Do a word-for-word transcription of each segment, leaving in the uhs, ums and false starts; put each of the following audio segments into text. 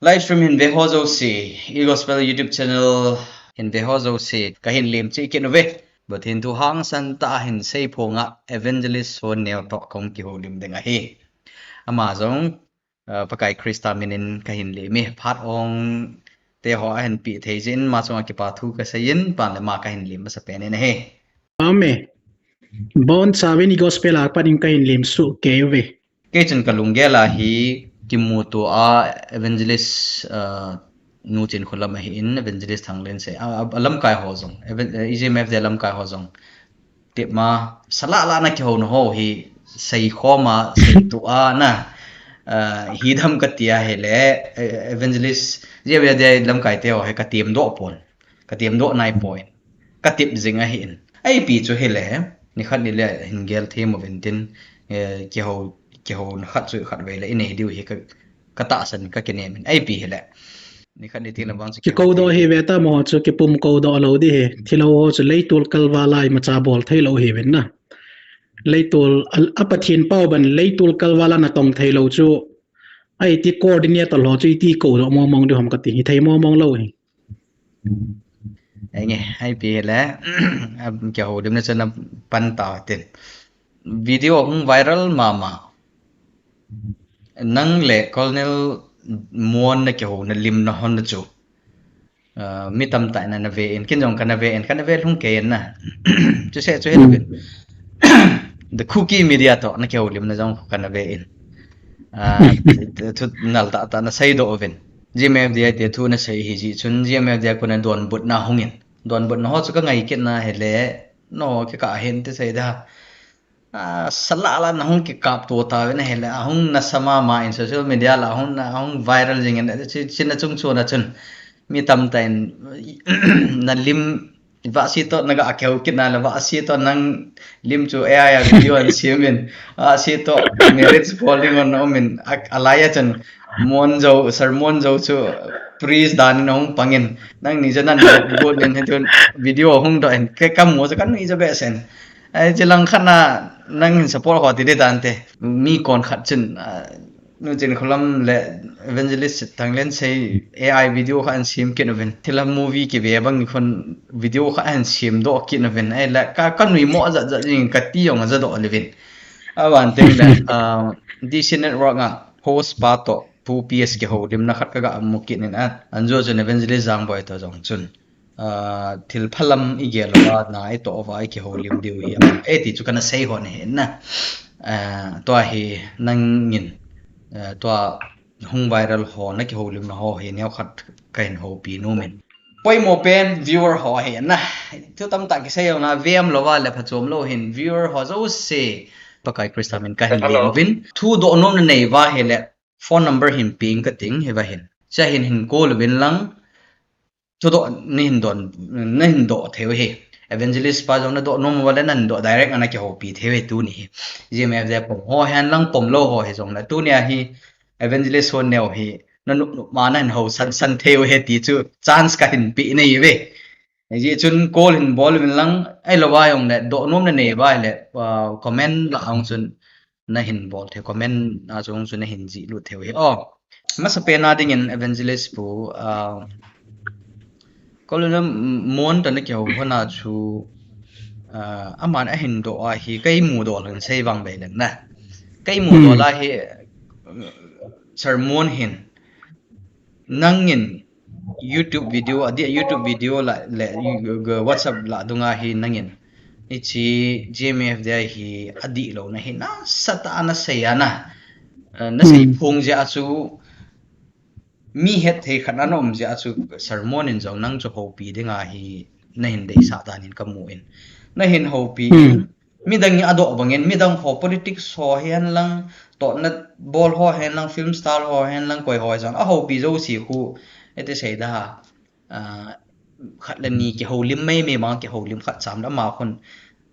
Live stream hin ve ho jouse, E Gospel YouTube channel hin ve ho jouse, kahin lemchih kit uve. Pathen thu hangsan tah a hin seiphonga Evangelist Sonneo toh kahung kihoulim ding ahi. Ama jong, uh, Pakai Christa minin kahin lem e, phat ong teho ahin peh thei jeh in ama chunga kipa thu kasei in, pan le ama kahin lem masapen in ahi. Amen. Bonchauvin E Gospel a pat in kahin lemsuh kei uve. Kei chun kalunggel a hi kimuto a Evangelist, uh, Nu Chinkholam ahin, Evangelist Thanglensei, a, a, alamkai ho jong, evan-, uh, E G M F D lamkai ho jong, tep ma, salah lah a ana kihouna ho hi seikhom a, seitoh a ana, uh, hidam kati ahile, uh, Evangelist, E G M F D lamkai teho hi katemdoh pon, katemdoh nai poi. Katep jing ahin. Ipi chu hile, nikhat nile hin gel them uvin tin, eh, kihou, kihouna khat chu khatvei le inei diu hi ka, katahsan kakinem in. Ipi hile, nikhat ni tin le vang chu kikoudoh hi ve ta mo chu kipumkoudoh lou ding hi. Thilou ho chu leitol kalval a imacha bol theilou hiuvin na. Leitol a, a Pathen pao ban leitol kalval a natong theilou chu. Aiti coordinator ho chu iti koudoh mong mong ding ham kati. Hithei mong mong lou hi. Enge, ipi le, kihoulimna chu napan tau tin. Video hung viral mama. Nang le Colonel Muon nakihouna lim nahon na chu. Uh, mi tamtah in ana ve in, ken jong kana ve in, kana ve lhung kei in na. Chuseh chu hin uvin. The Kuki Media toh nakihoulimna jong kana ve in. Uh, thu nal tah tah naseidoh uvin. G M F D I te thu nasei hi jeh chun G M F D I a kona donbutna hung in. Donbutna ho chu kangai kit na hile, no, kikah hin ti sei da. Ah, salah lah a nahung kikapto tauvin ahile, ahung nasa mama in social media lah a ahung, ahung viral jing in, chi, chi nachung chun a chun. Mi tamtah in, nalim, vahsi toh naga kihou kit na le, vahsi toh nang lim chu A I a video ahin sem in, vahsi toh marriage bol ding hon um in, a, alai a chun, Muon Zo, Sir Muon Zo chu priest dan in ahung pang in, nangni chu nan got in, hitin video ahung doh in, kei kamu chu kanui jo behseh in. Ai, chi lang khat na nang hin support ho ti ding tante. Mi kon khat chun, ah, Nu Chinkholam le Evangelist Thanglensei A I video khat ahin sem kit uvin. Thilha movie kive bang ni khun video khat ahin semdoh kit uvin. Ai le ka, kanui mo jat jat jing kati jong ajadoh le uvin. Aban teng le, ah, D C Network a host pa toh Pu P S kihoulimna khat kaga mu kit in a. Anjo chun Evangelist Jangboi toh jong chun. Ah, thil phalam igel uva, na itoh uva, ikihoulim diu hi, ama, eh, ti chu kana sei hon ahi na. Ah, tua hi nangin, ah, tua hung viral ho nakihoulimna ho hi neokhat kahin houpi nom in. Poimo pen viewer ho ahi na. Thu tamtah kisei jong na, vem louva le phachom lou hin viewer ho jouse. Pakai Christa min kahin lem uvin. Thudoh nomna neiva hile phone number hin peng kating hiva hin. Cha hin hin call uvin lang. Thudoh nahin don, nahin doh thei u hi. Evangelist pa jong nadoh nom uva le nahin doh direct a nakihoupi thei u hi tuni hi. G M F D pom ho hen lang pom lou ho hi jong le. Tuni a hi Evangelist Sonneo hi. Nanop nop ma nahin housan san thei u hi ti chu chance kahin pe nahi uve. Hijeh chun call hin bol uvin lang, ahilouva jong le, doh nomna neiva hile, ah, comment lah a jong chun, nahin bol thei, comment a jong chun nahin jih lut thei u hi. Oh, masapen a dingin Evangelist Pu, ah, Colonel Muon toh nakihou hon a chu, ah, aman ahin doh a hi, kei mudoh lang sei vang vei leng na. Kei mudoh la hi, Sir Muon hin, nangin YouTube video, adeh YouTube video lah le, you, you, WhatsApp lah dunga hi nangin. Hiche G M F D I hi adihlouna hi nasatah a nasei a na. Eh, nasei phong jeh a chu mi hetthei khat ana um jeh a chu Sir Muon in jong nang chu houpi dinga hi nahin deisah dan in kamu in. Nahin houpi in. Midang in adoh bangin, midang ho politics ho hihen lang, tohna bol ho hihen lang, film star ho hihen lang, koi ho hihen lang, ahoupi jouse khu, iti sei da ha, ah, khat le ni kihoulim mai mai ma, kihoulim khat cham da ma khun,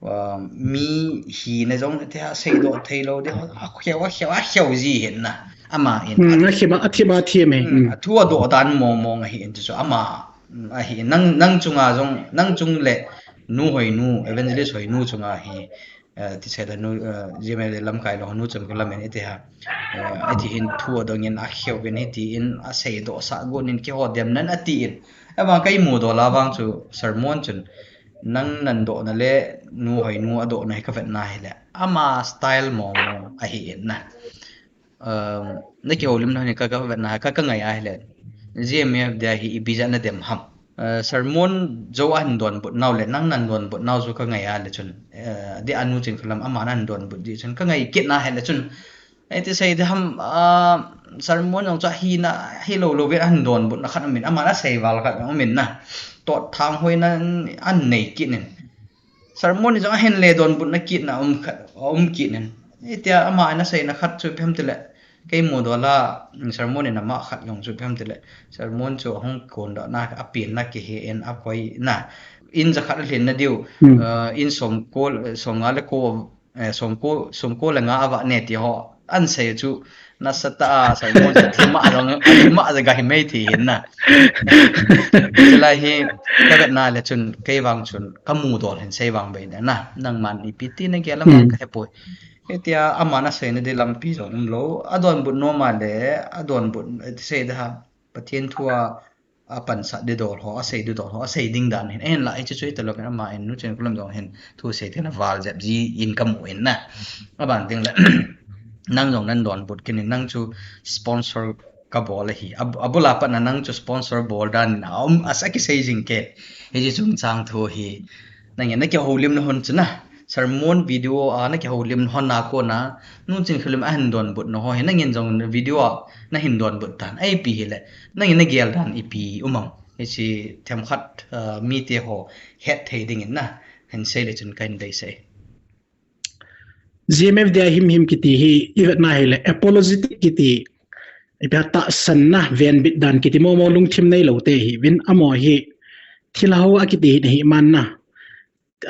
ah, mi hina jong te ha seidoh theilou di, akheu, akheu, akheu ji hin na, ama in. Hmm, akheu, akheu, akheu mai. Hmm, hmm. Athu adoh dan mong mong ahi in chu ama, hmm, ahi in, nang, nang chunga jong, nang chung le, Nu Hoinu, Evangelist Hoinu chunga hi, eh, ti sei le nu, eh, G M F D lamkai lou nu chun ka lamen iti ha. Eh, iti hin thu adongin a kheu vin hiti in a sei do sa gun in kiho dem nan ati in. Ema kai mu do la vang chu sermon chun nang nan do na le nu hoi nu a do na hi ka vet na hi le. Ama style mo mo ahi in na. Um, na kihoulim na ni ka, ka vet na ka, ka ngai a hi le. G M F D hi i bija na dem ham. Uh, sermon jo a hin don but nau le nang nan don but nau chu ka ngai a le chun. Uh, di anu chin kalam ama nan don but di chun ka ngai kit na hi le chun. Iti sei de ham, uh, sermon jong chu hi na, hi lo lo ve an don but na khat min ama na sei val khat min na. Tot thang hoi na an nei kit nin. Sermon ni jong a hin le don but na kit na um khat, um kit nin. Itia ama na sei na khat chu phem tile. Kei mu do la, sermon ni na ma khat jong chu phem tile. Sermon chu hung kon do na a pin na ki he en a koi na. In ja khat len na diu, Hmm. uh, in som ko, som nga le ko, eh, som ko, som ko le nga ava ne ti ho. An sei chu na sa ta a sermon chu thi ma jong, thi ma ja ga hi mei thi hin na. Chulai hi ka vet na le chun kei vang chun ka mu dol hin sei vang bei na. Nang man ipi ti na gel a man Hmm. ka he poi. Itia ama na sei na di lampi jong um lo. A don but no ma le, a don but, eh, sei da ha. Pathian thu a, a pansat di dol ho, a sei di dol ho, a sei ding dan hin. En la, i chu chu i ta lo ken ama en nu chen kulam dong hin. Thu sei te na val jep ji in ka mu in na. A ban ding le. Nang jong nan don but kin in nang chu sponsor ka bol ahi. A, a bula pat na nang chu sponsor bol dan in a um a sa ki sei jing ke. Hi ji chung chang thu hi. Nang en na ki holim na hon chu na. Sermon video a na ki holim na hon na ko na. Nu chin khulim a hin don but na ho hi. Nang en jong video a na hin don but tan. Ai pi hi le. Nang en na gel dan ipi um am. Hi chi them khat, uh, mi te ho het thei ding in na. Hin sei le chun ka hin dei sei. G M F D a him him kiti hi, i vet na hi le, apologetic kiti, i pia tahsan na, venbit dan kiti, mo mo lungthim nei lo te hi, vin amo hi, thil ho a kiti hi, hi man na,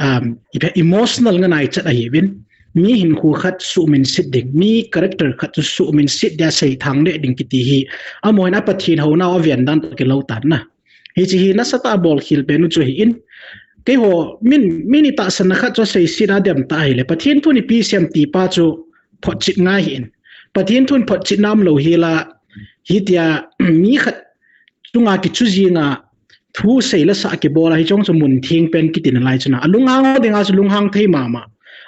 um, i pia emotional nga nai chat ahi, vin, mi hin khu khat su min sit ding, mi character khat su min sit dia sei thang le ding kiti hi, amo hin a Pathian ho na a ven dan ta ki lo tan na. Hi chi hi na sa ta bol khil pe nu chu hi in, Keiho, min, min i tahsan na khat chu sei si na dem ta hi le. Pathian thu ni pi sem ti pa chu phot chit ngai hi in. Pathian thu phot chit nam lo hi la, hi tia, mi khat chunga ki chu zinga thu sei la sa ki bola hi chong chu mun thing pen ki tin lai chu na. A lunghang ho dinga chu lunghang thei mama.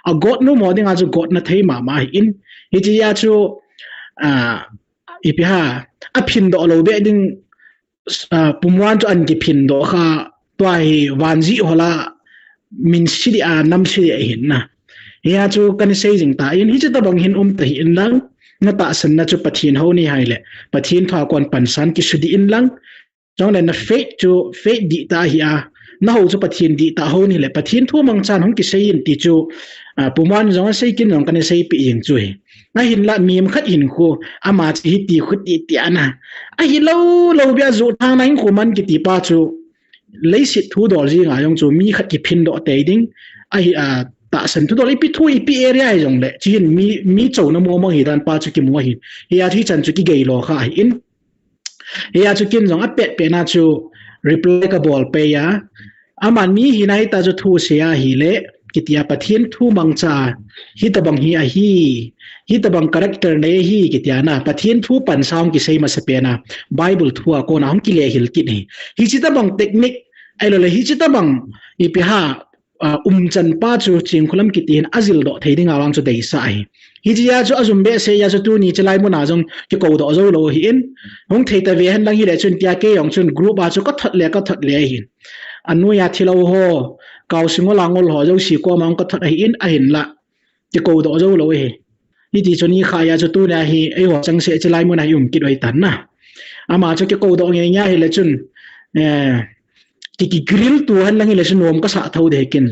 A got nu mo dinga chu got na thei mama hi in. Hi chi ya chu, a, ipi ha, a phin do lo be ding, ah, pumwan chu an kiphin do kha, tua hi vanzi hola min sidi a nam sidi a hin na. Hi a chu kan sei jing ta in hi chu tabang hin um ta hi in lang, na tahsan na chu Pathian ho ni hai le, Pathian thu a kon pansan ki sudi in lang, chong le na faith chu faith di ta hi a, na ho chu Pathian di ta ho ni le, Pathian thu mang chan hong ki sei in ti chu, ah, pumwan jong a sei kin jong kan sei pi jing chu hi. A hin la mi khat hin khu, ama chi hi ti khu ti ti ana. A hi lo, lo bia zu thang na hin khu man ki ti pa chu. Leisit thu dol ji nga jong chu mi khat ki phin do te ding. A hi a tahsan thu dol ipi thu ipi area hi jong le. Chi hin mi, mi chau na mo mo hi dan pa chu ki mu hi. Hi a thi chan chu ki gei lo kha hi in. Hi a chu kin jong a pet pet na chu reply ka bol pe ya. Aman mi hi na hi ta chu thu se a hi le, kitia Pathian thu mang cha, hi tabang hi a hi, hi tabang character nei hi, kitia na, Pathian thu pan sa hong ki sei masa pe na, Bible thu a kona hong ki le hil kit hi. Hi chi tabang technique, ai lo le hi chi tabang ipi ha, ah, um chan pa chu ching khulam kiti hin a zil do thei ding a wang chu dei sa hi. Hi chi a chu a zum be se ya chu tu ni chi lai mun a jong ki ko do zo lo hi in, hong thei ta ve hen lang hi le chun tia ke yong chun group a chu ka thot le, ka thot le hin. Anu ya thilo ho, kau singol angol ho, jo si ko mang ka thot ahi in, ahin la. Ki ko do jo lo hi. Hi ti chun i kha ya chu tu na hi, ei ho chang se chi lai mun a hi um kit oi tan na. Ama chu ki ko do nge nya hi le chun, eh, ki, ki grill tu han lang hi le chun nom ka sa tho de kin.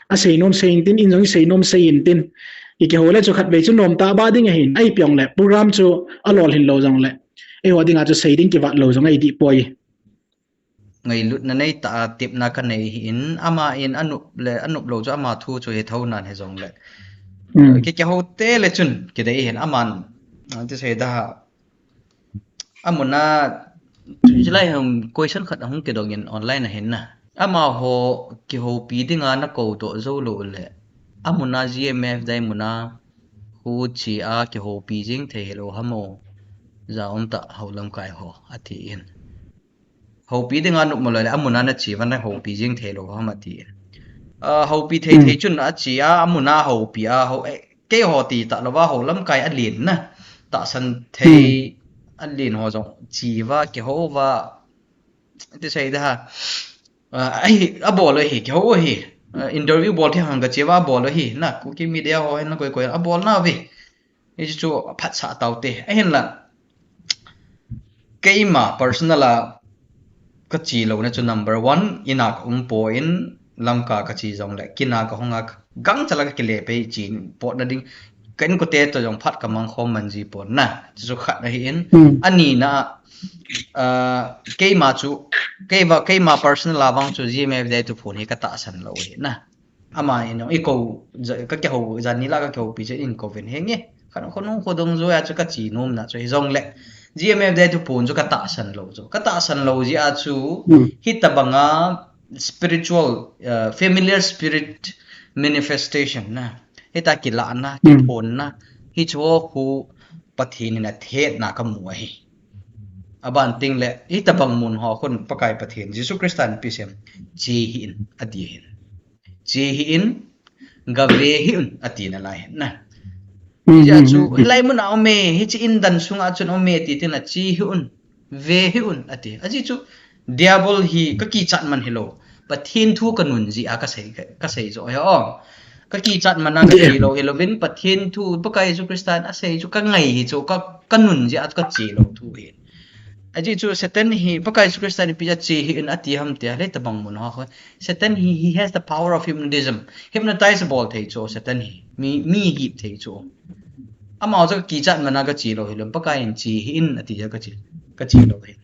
A sei nom sei in tin, in jong sei nom sei in tin. I ki ho le chu khat ve chu nom ta ba ding ahin, ai piong le, program chu a lol hin lo jong le. Ei ho ding a chu sei ding ki vat lo jong ai di poi. Ngailutna nei ta a tepna ka nei hi in, ama in a nup le, a nup lo chu ama thu chu he tho nan he jong le. Hmm. Ki, ki ho te le chun, ki dei hin aman, ti sei da ha. Amuna, chu lai hung question khat hung ki dong in online a hin na. Ama ho ki ho pi ding a na ko do zo lo le. Amuna G M F Diamond a khu chi a kihoupi jing thei hilou ham o. Jaum ta hou lamkai ho, ati in. Houpi dinga nop malou le, amuna na chi uva na houpi jing thei lou ham ati. Ah, houpi thei thei chun a chi a, amuna houpi a, hou, eh, keiho ti talou va hou lamkai a len na. Tahsan thei a len ho jong chi uva, kihou uva, ti sei da ha. Ah, ahi, abol u ahi, kihou u ahi. Ah, interview bol thei hang kachi uva abol u ahi. Na, Kuki media ho hin na koi koi abol nauve. Hichu phatsah taute. Ahinla, keima personal a kachi louna chu number one, ina ka um poi, Lamka kachi jongle, kin a kahung a, gangchal a kakile pei chi potna ding, ka inkote toh jong phat kamang khom man ji pon na, chu chu khat ahi in, ani na, ah, keima chu, keiva, keima personal a vang chu G M F Diamond thu phon hi katahsan lou ahi na. Ama in jong, i kou, ja-, ka kihou, jan ni la ka kihoupi chu in kou vin henge. Khan khonung khodong joi a chu kachi nom na chu hijongle. G M F Diamond thu phon chu katahsan lou chu. Katahsan lou jeh a chu, hitabanga spiritual, uh, familiar spirit manifestation na. Hita kilahna, kiphonna. Hichu khu Pathen in athetna kamu ahi. Aban tengle, hitabang mun ho khun Pakai Pathen, Jesu Christa in pisem, chi hih in, ati hin. Chi hih in, gave hih un, ati nalai hin na. Hijeh a chu, hilai mun a um e, hiche indan sunga chun um e, ti tin a chi hih un, ve hih un, ati. Ajeh chu, Diabol hi kakichat man hilou. Pathen thu kanun jeh a kasei, ka, kasei jo hi o. Kakichat man a kachi lou hilou vin Pathen thu, Pakai Jesu Christa in asei chu kangai hi chu, ka, kanun jeh a kachi lou thu hi. Ajeh chu Satan hi, Pakai Jesu Christa in ipi jeh a chi hih in ati ham tia, hitabang mun ho khu. Satan hi, he has the power of hypnotism. Hypnotize bol thei chu Satan hi. Mi, mi hip thei chu. Ama chu kakichat man a kachi lou hilou, Pakai in chi hih in ati a kachi, kachi lou hi.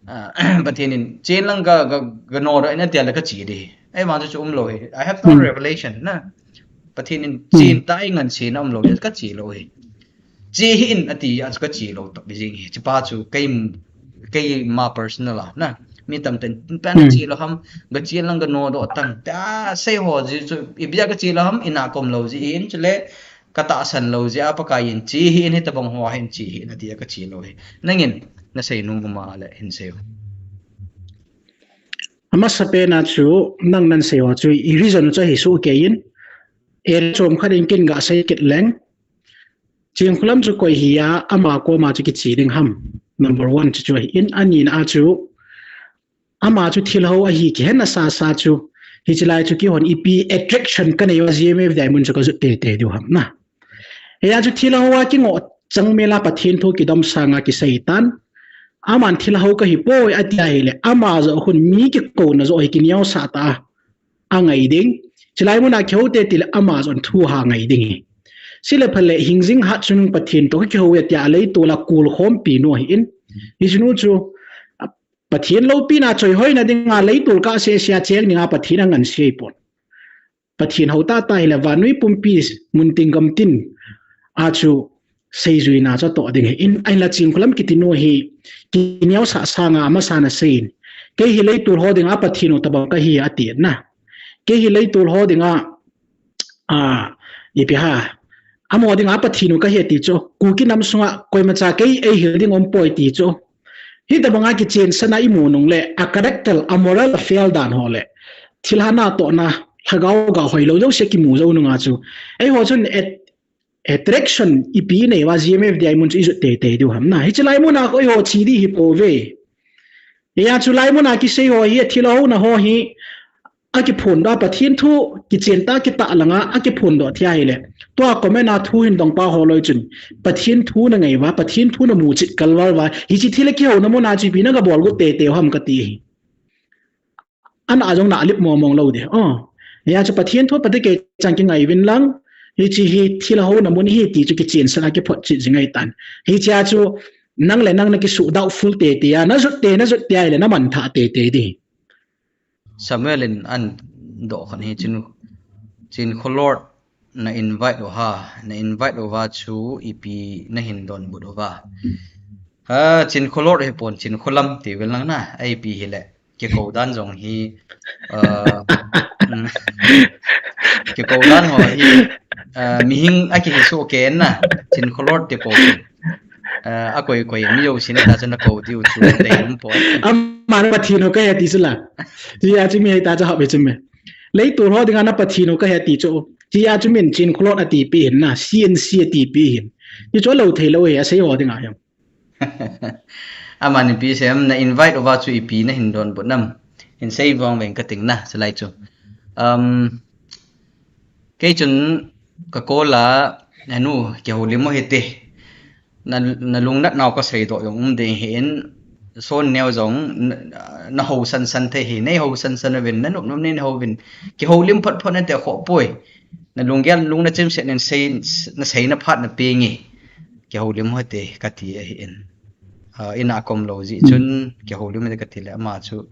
Ah, Pathen in, chen lang ka, ka, ka nodoh in ati a le kachi ding. Ahivang chu chu umlou hi. I have no revelation na. Pathen in, chen tah a ngansen a umlou hi, kachi lou hi. Chi hih in ati a chu kachi lou toh bi jing hi. Chupa chu kei, keima personal a na. Mi tamtah in, ipi a kachi lou ham, ka chen lang ka nodoh tan. Ta sei ho ji chu, ipi a kachi lou ham, ina kom lou ji in, chule, katahsan lou jeh a Pakai in chi hih in hitabang ho hin chi hih in ati a kachi lou hi. Nangin nasei nom um a le hin sei u. Amasapen a chu nang nan sei ho chu i reason chu ahi soh kei in. Area chom khat in kin gasei kit leng. Chinkholam chu koi hi a, ama koma chu kichi ding ham. Number one chu chu ahi in, ani na a chu Ama chu thilhou ahi kihen asasa chu. Hiche lai chu keihon ipi attraction kanei uva G M F Diamond chu kajot teitei diu ham na. Hia chu thilhou a kingoh chang mel a Pathen thu kidom sanga kisei tan. Aman thilhou kahi poi ati ahile ama joh khun mi kikouna joh hi kineosah tah a angai ding. Chulai muna kihou tei tile ama joh thu ha ngai ding hi. Chule phale hingjing hat chun Pathen toh kakihou e tia leitol a kul khompi nu ahi in. Hiche nu chu Pathen loupina choihoina dinga leitol kah sese a cheng dinga Pathen angansei pon. Pathen hou tahtah hile vannoi pumpi muntin gamtin a chu seijuina chu atoh ding ahi in, ahinla Chinkholam kiti nu hi kineosah sanga amasan asei in. Kei hi leitol ho dinga Pathen u tabang kahi ati na. Kei hi leitol ho dinga a, ipi ham. Amaho dinga Pathen u kahi ati chu. Kuki nam sunga koimacha kei eihil ding umpoi ti chu. Hitabanga kichensahna imu nung le, a character, a moral, a fail dan ho le. Thilha natohna, lhagao ga hoilou jouse kimu jou nunga chu. Eiho chun at-, attraction ipi inei uva G M F Diamond chu ijot teitei diu ham na. Hiche lai muna koi ho chi ding hi pouve. Hia chu lai muna kisei ho hi, athilhouna ho hi, akiphondoh a Pathen thu, kichen tah a kitah langa, akiphondoh thei ahile. Tua comment a thu hin dong pa ho loi chun, Pathen thu nangai uva, Pathen thu namu chit kalval uva, hiche thil a kihouna muna chu ipi nagabol got teitei u ham kati hi. Ana jong nalip mong mong lou ding. Oh. Hia chu Pathen thu pate kei chang kingai uvin lang, hiche hi thilhouna mun hi ti chu kichensahna kiphot chit jing ahitan. Hichea chu nang le nang nakisuh doubtful teitei a, najot tei, najot tei ahile namanthah teitei ding. Samuel in adoh khat hi Chin, Chinkholord na invite u ham, na invite uva chu ipi nahin donbut uva. Ha, Chinkholord hipon, Chinkholam tiuvin lang na, ipi hile. Kikou dan jong hi, ah, Kikou dan ho hi, ah, mihing akihi soh kei na, Chin Kholot ti kou. Ah, akoi koi mi jousen ta chun akou diu chu deium poi. Aman Pathen ho kahi ti chu la. Tia chu mi hita chu hap hi chu me. Leitol ho dinga na Pathen ho kahi ti chu. Tia chu min Chin Kholot atipi hin na, C N C atipi hin. Ti chu lou thei lou hi asei ho dinga jong. Aman ipi seiyem na invite uva chu ipi nahin donbut nam. Hin sei vang veng kating na, chulai chu. Um, kei chun ka call a, nanu, kihoulim u hite. Na, nalungnat nau kasei doh jong um ding hin, Sonneo jong, na, nahou sansan thei hi, neihou sansan uvin, nanop nop nei nahou uvin. Kihoulim phot phot nate khoh poi. Nalunggel lung nachim set nin sei, nasei naphat napeng e. Kihoulim u hite kati ahin. Ah, ina kom lou jeh chun, kihoulim u hite kati le ama chu,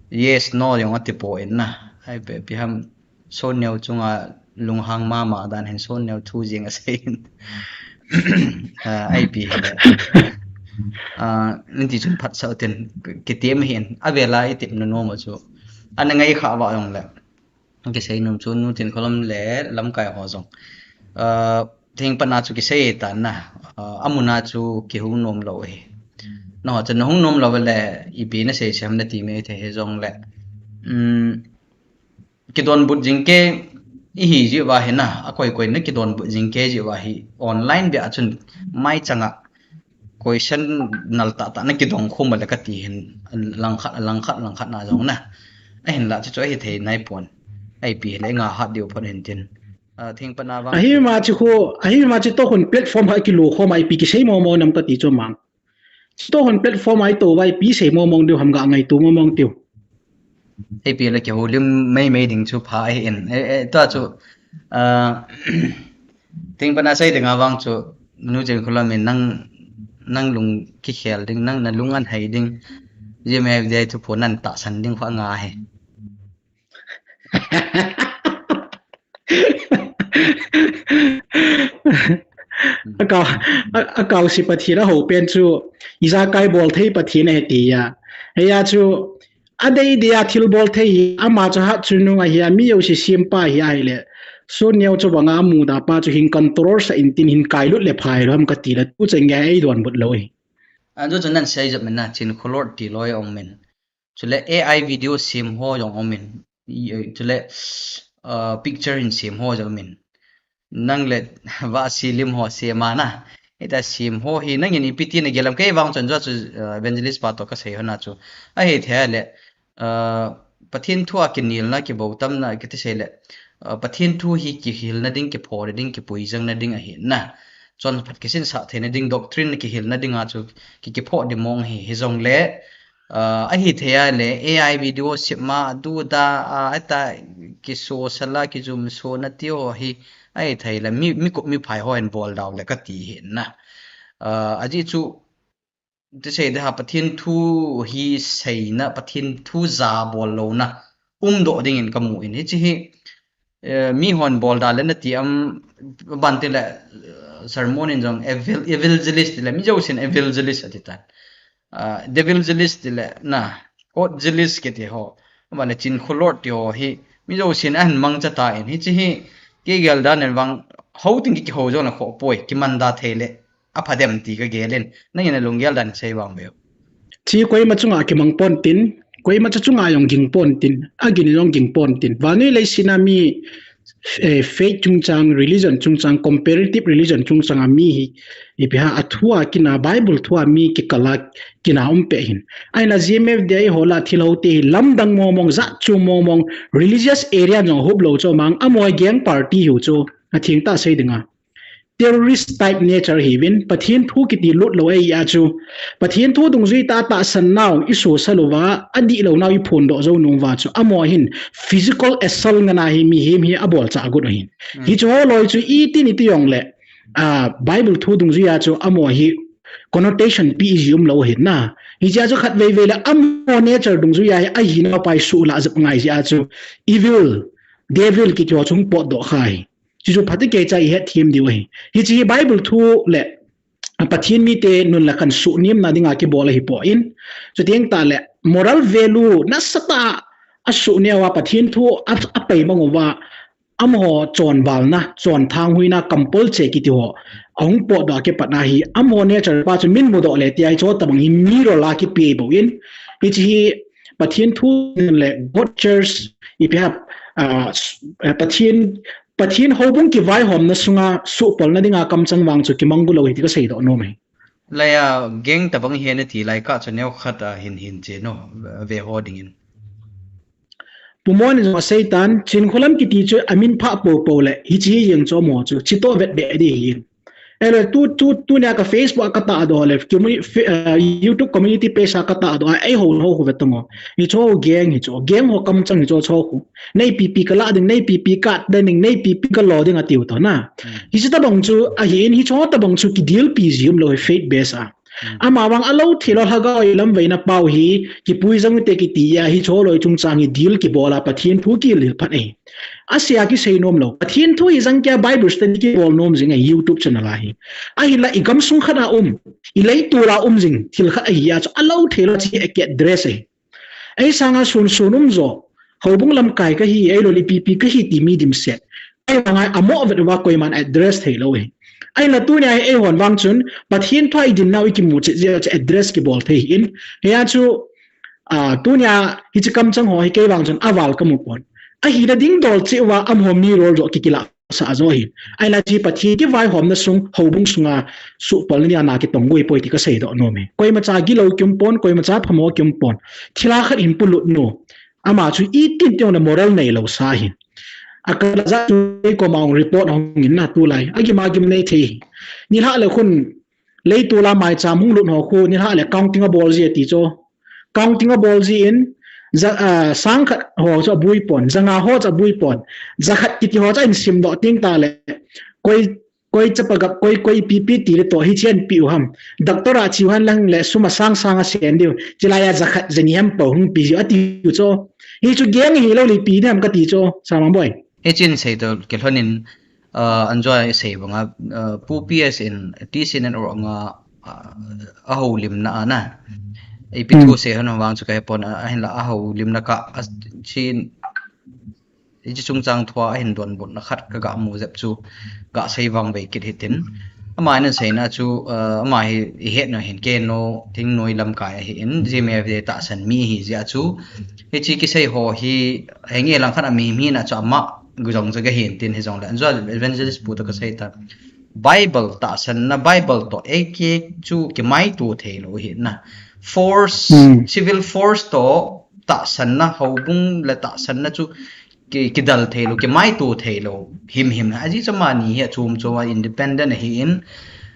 yes, no, jong ati poi na. Ai pe, ipi ham, Sonneo chunga lunghang mama dan hin Sonneo thu jeng asei in. Ah, ipi hile. Ah, niti chun phatsah u tin, kitem hin, avela itep na nom u chu. Ana ngai kha va jong le. Kisei nom chu nu Chin Kholot le lamkai ho jong. Ah, thengpat na chu kisei tan na. Ah, amun a chu kihung nom lou hi. Nangho chu nahung nom lou le ipi nasei sem nati me thei hi jong le. Um, kidonbut jing kei ihi jeh uva hi na, akoi koi na kidonbut jing kei jeh uva hi online bia chun mai changa question nal tah tah na kidong khum le kati hin langkhat, langkhat, langkhat na jong na. Ahinla chu chu ahi thei nai pon. Ipi hile nga hat diu phot hin tin. Ah, thengpat na vang. Ahi ma chu khu, ahi ma chu to hun platform ha kilo khom a ipi kisei mo mo nam kati chu mang. Chutoh hun platform a itou uva ipi sei mong mong diu ham, ga ngaito mong mong diu. Ipi le kihoulim mei mei ding chu pha ahi in. Eh, eh, tua chu, ah, thengpat na sei ding a vang chu, nu Chin Kholot in nang, nang lung kikhel ding, nang nalung anhei ding. Jimmy F D I thu pho nan tahsan ding kho nga hi. Akau, a, akau si Pathen ahou pen chu, ijakai bol thei Pathen ahi tia. Heia chu, adei dei a thil bol thei hi, ama chu hatchungnung ahi a, mi jouse sempa ahi ahile. Sonneo chu banga amuda pa chu hin control sah in tin hin kailut le phai lou ham kati le, tuchan gei eidonbut lou hi. Ajo chu nan sei jep min na, Chin Kholot ti loi ong min. Chule A I video sem ho jong um in. I, eh, chule, uh, picture in sem ho jong um in. Nang le vahsi lim ho sem a na. Hita sem ho hi nangin ipi ti nagel em, kei vang chun jo chu, uh, evangelist pa toh kasei ho na chu. Ahi thei le, uh, Pathen thu a kinelna, kibol tamna kiti sei le. Uh, Pathen thu hi kihilna ding, kiphohna ding, kipuijangna ding ahi na. Chonphat kisinsah theina ding, doctrine kihilna ding a chu ki, kiphoh ding mong hi, hijongle, Ah, ahi thei a le, A I video sem a, adu da, ah, ata kisosal a, kijumso na ti ho hi, ahi thei le, mi, mi kup mi phai ho in bol dau le kati hi na. Ah, ajeh chu, ti sei de ha, Pathen thu hi seina, Pathen thu ja bol louna, um doh ding in kamu in. Hiche hi, eh, mi hon bol da le nati am, ban ti le, eh, sermon in jong evil, evangelist ti le, mi jousen evangelist ati tan. Ah, devilgelist ti le na, courtgelist kiti ho, ama le Chin Kholot ti ho hi, mi jousen ahin mangcha tan, hiche hi, kei gel dan in vang, hou tin kihou jong le khoh poi, kiman da thei le, apha dem ti kagel in, nangin nalunggel dan sei vang veu. Chi koima chunga kimang pon tin, koima cha chunga jong ging pon tin, agin jong ging pon tin. Vannoi leiset a mi, eh, faith chungchang, religion chungchang, comparative religion chungchang a mi hi, ipi ham, athu a kina, Bible thu a mi kikal a kina um pe hin. Ahin la G M F D I ho la thil ho te hi lamdang mong mong, jat chu mong mong, religious area jong hup lou chu mang, amaho gang party hiu chu, atheng tah sei ding a. Terrorist type nature hiuvin, Pathen thu kiti lut lou ahi a chu. Pathen thu dungjui tah tahsan nau isosal uva, adih lou nau iphondoh jou nung uva chu. Amaho hin physical assault ngen a hi mihem hi abolchah agot u ahin. Mm. Hiche ho loi chu iti iti jong le, ah, Bible thu dungjui a chu amaho hi connotation ipi iji um lou ahin na. Hiche a chu khatvei vei le amaho nature dungjui a hi ahinau pa isuhlah jep ngai jeh a chu. Evil, devil kiti ho chu hung potdoh kha hi. Chuchu phatecha ihet them diu ahi. Hiche hi Bible thu le, a, Pathen mite nun le khan suhnemna dinga kibol ahi poi. Chuteng tah le moral value nasatah a asuh neo a Pathen thu a, apai mang uva, amaho chonvalna, chonthanghuina, kampol che kiti ho ahung potdoh a kipat na hi, amaho nature pa chu min mudoh le tia hicheho tabang hi mirror a kipe bou in, hiche hi Pathen thu le God church ipi ham, ah, s-, eh, Pathen, Pathen houbung kivaihomna sunga suhpolna dinga kamchang vang chu kimang gu lou hi ti kaseidoh nom e. Laiya, gang tabang hi nati lai kah chu neokhat a hin hin che no, ve ho dingin. Pu Mon in jong aseitan, Chinkholam kiti chu amin phah popo le, hiche hi jeng chu amaho chu, chitoh vet be di hin. Ele tu, tu, tunia ka Facebook a katahdoh le, commu-, fe-, eh, YouTube community page a katahdoh a, eiho ho khu ve tong o. Hicheho gang hicheho, gang ho kamchang hicheho chu khu. Nei pipi kalah ding, nei pipi kaat ding, nei pipi kalo ding atiu toh na. Hiche tabang chu, ahin hicheho tabang chu kidilpi ji umlou hi faith base a. Amavang alou thei lou lhagao ilamveina pau hi, kipui jang te kiti a, hicheho loi chungchang hi dil kibol a, Pathen thu kilhil phat e. Asei a kisei nom lou. Pathen thu hi jang kia Bible study kibol nom jing e YouTube channel a hi. Ahinla igamsung khat a um, ileitol a um jing, thil khat ahi a chu alou thei lou chi a ki address e. Ei sanga sun sun um jo, houbung lamkai kahi, eilou le ipi ipi kahi ti mi dimset. Ei vangai amo vet uva koiman address thei lou e. Ahinla tunia hi eihon vang chun, Pathen thu a idin nau ikimu chet jeh a chu address kibol thei hin. Hia chu, ah, tunia hiche kamchang ho hi kei vang chun aval kamu pon. Ahina ding dol cheh uva amaho mirror jo kikilah sah jo hin. Ahinla hiche Pathen kivaihomna sung, houbung sunga suhpolna dinga na kitong gu poi ti kaseidoh nom e. Koimacha gilou kium pon, koimacha phamo kium pon. Thilha khat hin polut nu. Ama chu itin ti jongle moral neilou sa hin. Akal a jat chu kei koma hung report hung in na tulai. Agim agim nei thei. Nilhah le khun leitol a maicham hung lut ho khu, nilhah le counting abol ji ati chu. Counting abol ji in, ja, ah, sang khat ho chu abui pon, ja nga ho chu abui pon, ja khat kiti ho chu ahin simdoh ting ta le, koi, koi chapa gap, koi, koi pipi ti le toh, hiche ahin pe u ham. Doctor a cheu hen lang le, sum a sang sang a sen diu, chulai a ja khat, ja ni ham po hung pe jiu ati u chu. Hichu gang hilou le ipi ding ham kati chu, Samang boi. Hiche hin seidoh kilhon in, ah, anjua isei banga, ah, Pu P S in, T C N N org a, ah, ahoulimna a na. Ipi thu sei hon vang chu kahe pon, ah, ahinla ahoulimna kah, ah, chin, hiche chungchang thua ahin donbutna khat kaga mu jep chu, gasei vangvei kit hitin. Ama in aseina chu, ah, ama hi ihet nau hin K N O, Thingnoi lamkai ahin, G M F D tahsan mi ahi jeh a chu. Hiche kisei ho hi, henge langkhat a mihem hina chu ama gu jong chu gahin tin hijongle. Anjua evangelist pu toh kasei ta. Bible tahsanna, Bible toh eiki chu kimaito theilou hi na. Force, civil force toh tahsanna, houbung le tahsanna chu ki, kidal theilou, kimaito theilou himhim. Ajeh chu amani hi achom chom a independent ahin,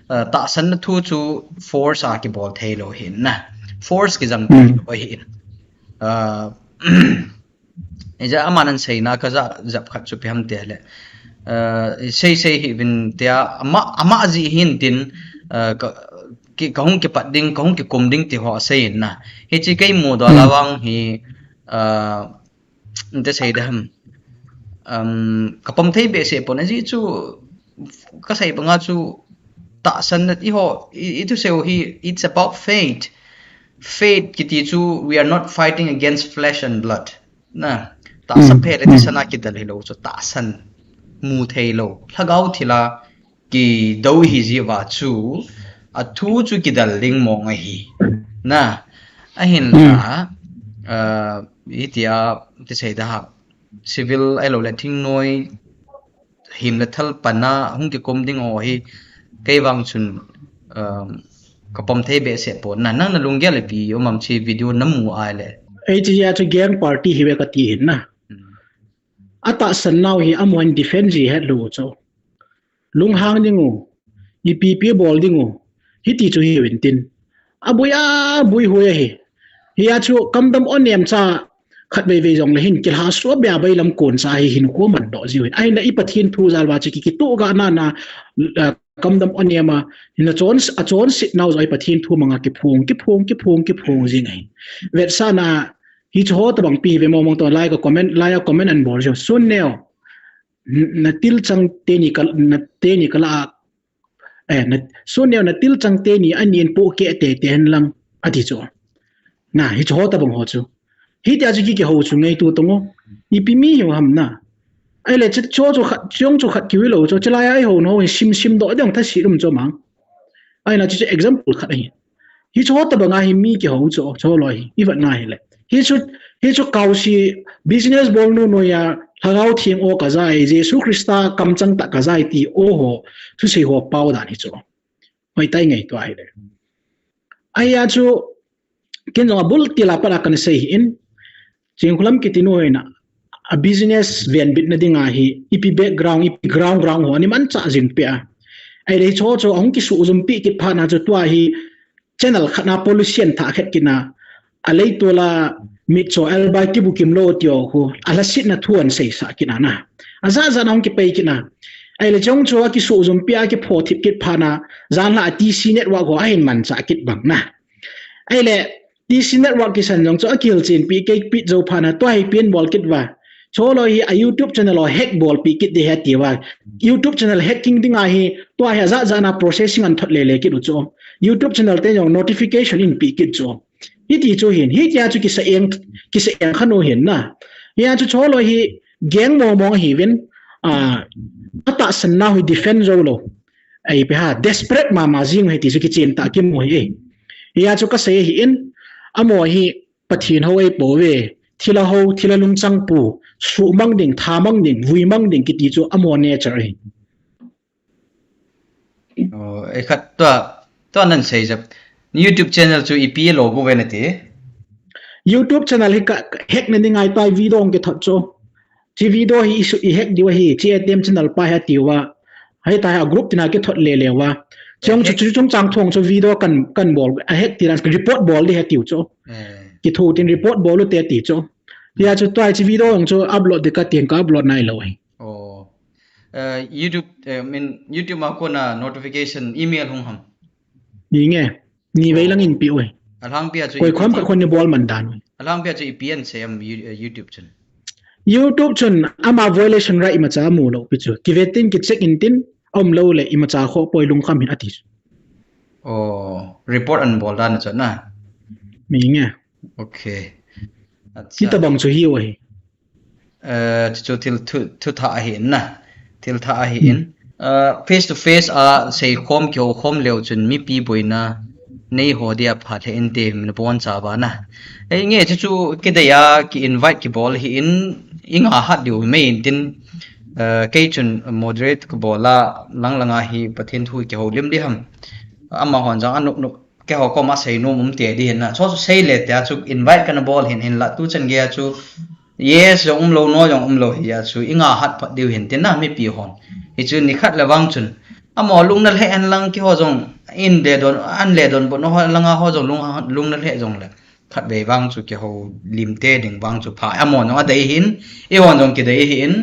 ah, tahsanna thu chu force a kibol theilou hi na. Force kijang theilou ahin. Ah, Ija aman aseina kajah jep khat chu ipi ham tile. Ah, sei sei hih uvin tia ama, ama jeh hin tin, ah, ka, ki, kahung kipat ding, kahung kikum ding ti ho asei in na. Hiche kei mudoh a vang hi, ah, inte sei ding ham. Um, kapom thei behseh pon ajeh chu kasei banga chu tahsanna ti ho, i, i thusei u hi, it's about faith. Faith kiti chu, we are not fighting against flesh and blood. Na, tahsa phe le thisan a kidal hilou chu tahsan mu theilou. Lhagao thil a kidou hi jeh uva chu, athu chu kidal ding mong ahi. Na, ahinla, ah, hitia, ti sei ding ham. Civil ahilou le thingnoi, him le thal pan a hung kikum ding ho hi, kei vang chun, um, kapom thei behseh pon na, nang nalunggel ipi um am hiche video namu a le. Hiche jeh a chu gang party hi ve kati hin na. Atahsan nau hi amahon defend ji het lou u chu. Lunghang ding u, ipi ipi bol ding u, hiti chu hiuvin tin. Abui a, abui hui ahi. Hia chu kamdam onem cha khatvei vei jongle hin kilhasuh a bia bailam kon cha hi hinkho mandoh jiu hin. Ahinla i Pathen thu jal uva chu ki, kitoh ga na na, ah, kamdam onem a, hin achon, achonset nau jong i Pathen thu manga kiphong, kiphong, kiphong, kiphong jing ahi. Vetsahna, hiche ho tabang pi hi ve mong mong toh lai ka comment, lai a comment ahin bol jiu. Sun neo, na til chang teni ka, na teni kala a, eh, na, sun neo na til chang teni anin pohkeh teitei hen lang, ati chu. Na, hiche ho tabang ho chu. Hitia chu ki, kihou chu ngeitu tong o. Ipi mi hiu ham na. Ahile chu, chu, chu khat, chu, chu khat kiu lou chu, chu lai a eihou nau hi sim, sim doh ding tha si lum chu mang. Ahina chu, chu example khat ahi. Hi chu tabang a hi mi kihou chu, chu loi hi, i vat na hile. Hi chu, hi chu kau si business bol nu noiya, Lhagao Theng o ka jai, Jesu Christa kamchang tah ka jai ti o ho, thusei ho pao dan hi chu. Hoi tai ngeitu ahile. Ahia chu, ken jong abul til a pat a kan sei hin, Chingkhulam kiti nu hina, a business venbitna dinga hi, ipi background, ipi ground, ground ho, ani manchah jin pe a. Ahile chu chu, ahung kisuh jumpi kit phat na chu tua hi, channel khat na policy an tha khet kit na, a leitol a mitcho elbai kibu kim lou tio khu, a lhasetna thu an seisah kit na na. A jat jat na hung kipei kit na. Ahile chu chu a kisuh jumpi a kipho thip kit phat na, jan la a T C network ho a hin manchah kit bang na. Ahile, T C network kisan jong chu a kilchen pi kei pi jo phat na tua hi pen bol kit va. Chu loi hi a YouTube channel ho hack bol pi kit di he ti va. YouTube channel hacking dinga hi tua hi a jat jat na processing an thot le le kit u chu. YouTube channel te jong notification in pi kit chu. Hiti chu hin, hitia chu kisa eng, kisa eng khan u hin na. Hia chu chu loi hi gang mo mo hi vin, a, atahsan na hi defend jo lou. Ai pe ha, desperate mama jing hi ti chu kichen ta kimu hi. Hia chu ka sei hi in, amo hi Pathen hou ei po ve, thilha hou, thilha lungchang pu, suhmang ding, thamang ding, vuimang ding kiti chu amo nature hi. Oh, ei khat tua, tua nan sei jep. YouTube channel chu ipi lo bu ve na ti. YouTube channel hi ka hack na ni ngai tai video ong ke thot chu. Chi video hi isu i hack diu hi, chi A T M channel pa ha tiu va. Hai ta ha group tina ke thot le le va. Chong chu chu chung chang thong chu video kan kan bol a hack ti ran report bol di ha tiu chu. Ki thu tin report bol u te ti chu. Tia chu tua chi video ong chu upload di ka tin ka upload nai lo hi. Oh. Uh, YouTube, uh, min YouTube ma kona notification email hung ham. Ni nge. Ni vei lang in pi oi. Alhang pia chu koi khom ka khon ni bol man dan. Alhang pia chu ipi an se am YouTube chun. YouTube chun ama violation right ma cha mu lo pi chu. Ki vetin ki check in tin om lo le ima cha kho poi lung kham hin ati. Oh, report an bol dan chu na. Mi nge. Okay. Kita bang chu hi oi. chu thil thu tha ahi in na, thil tha ahi in. Face to face a sei khom kihou khom leu chun mipi boina nei ho dia phat he in te min bon cha ba na. Ei nge chu chu kidei a ki invite kibol hi in, i nga hat diu mai in tin, kei chun moderate kibol a lang lang a hi Pathen thu kihou lim di ham. Amahon jang anuk nuk keiho koma sei nom um te di hin na. Chu chu sei le te a chu invite kana bol hin hin la tu chan gei a chu yes jong um lo no jong um lo hi a chu i nga hat phat diu hin tin na mipi hon. Hi chu ni khat le vang chun. Amo lung na lheh hen lang keiho jong in le don an le don bo no ho lang a ho jong lung lung na lheh jong le. Khat vei vang chu keiho lim te ding vang chu pha. Amo jong a dei hin i hon jong ki dei hin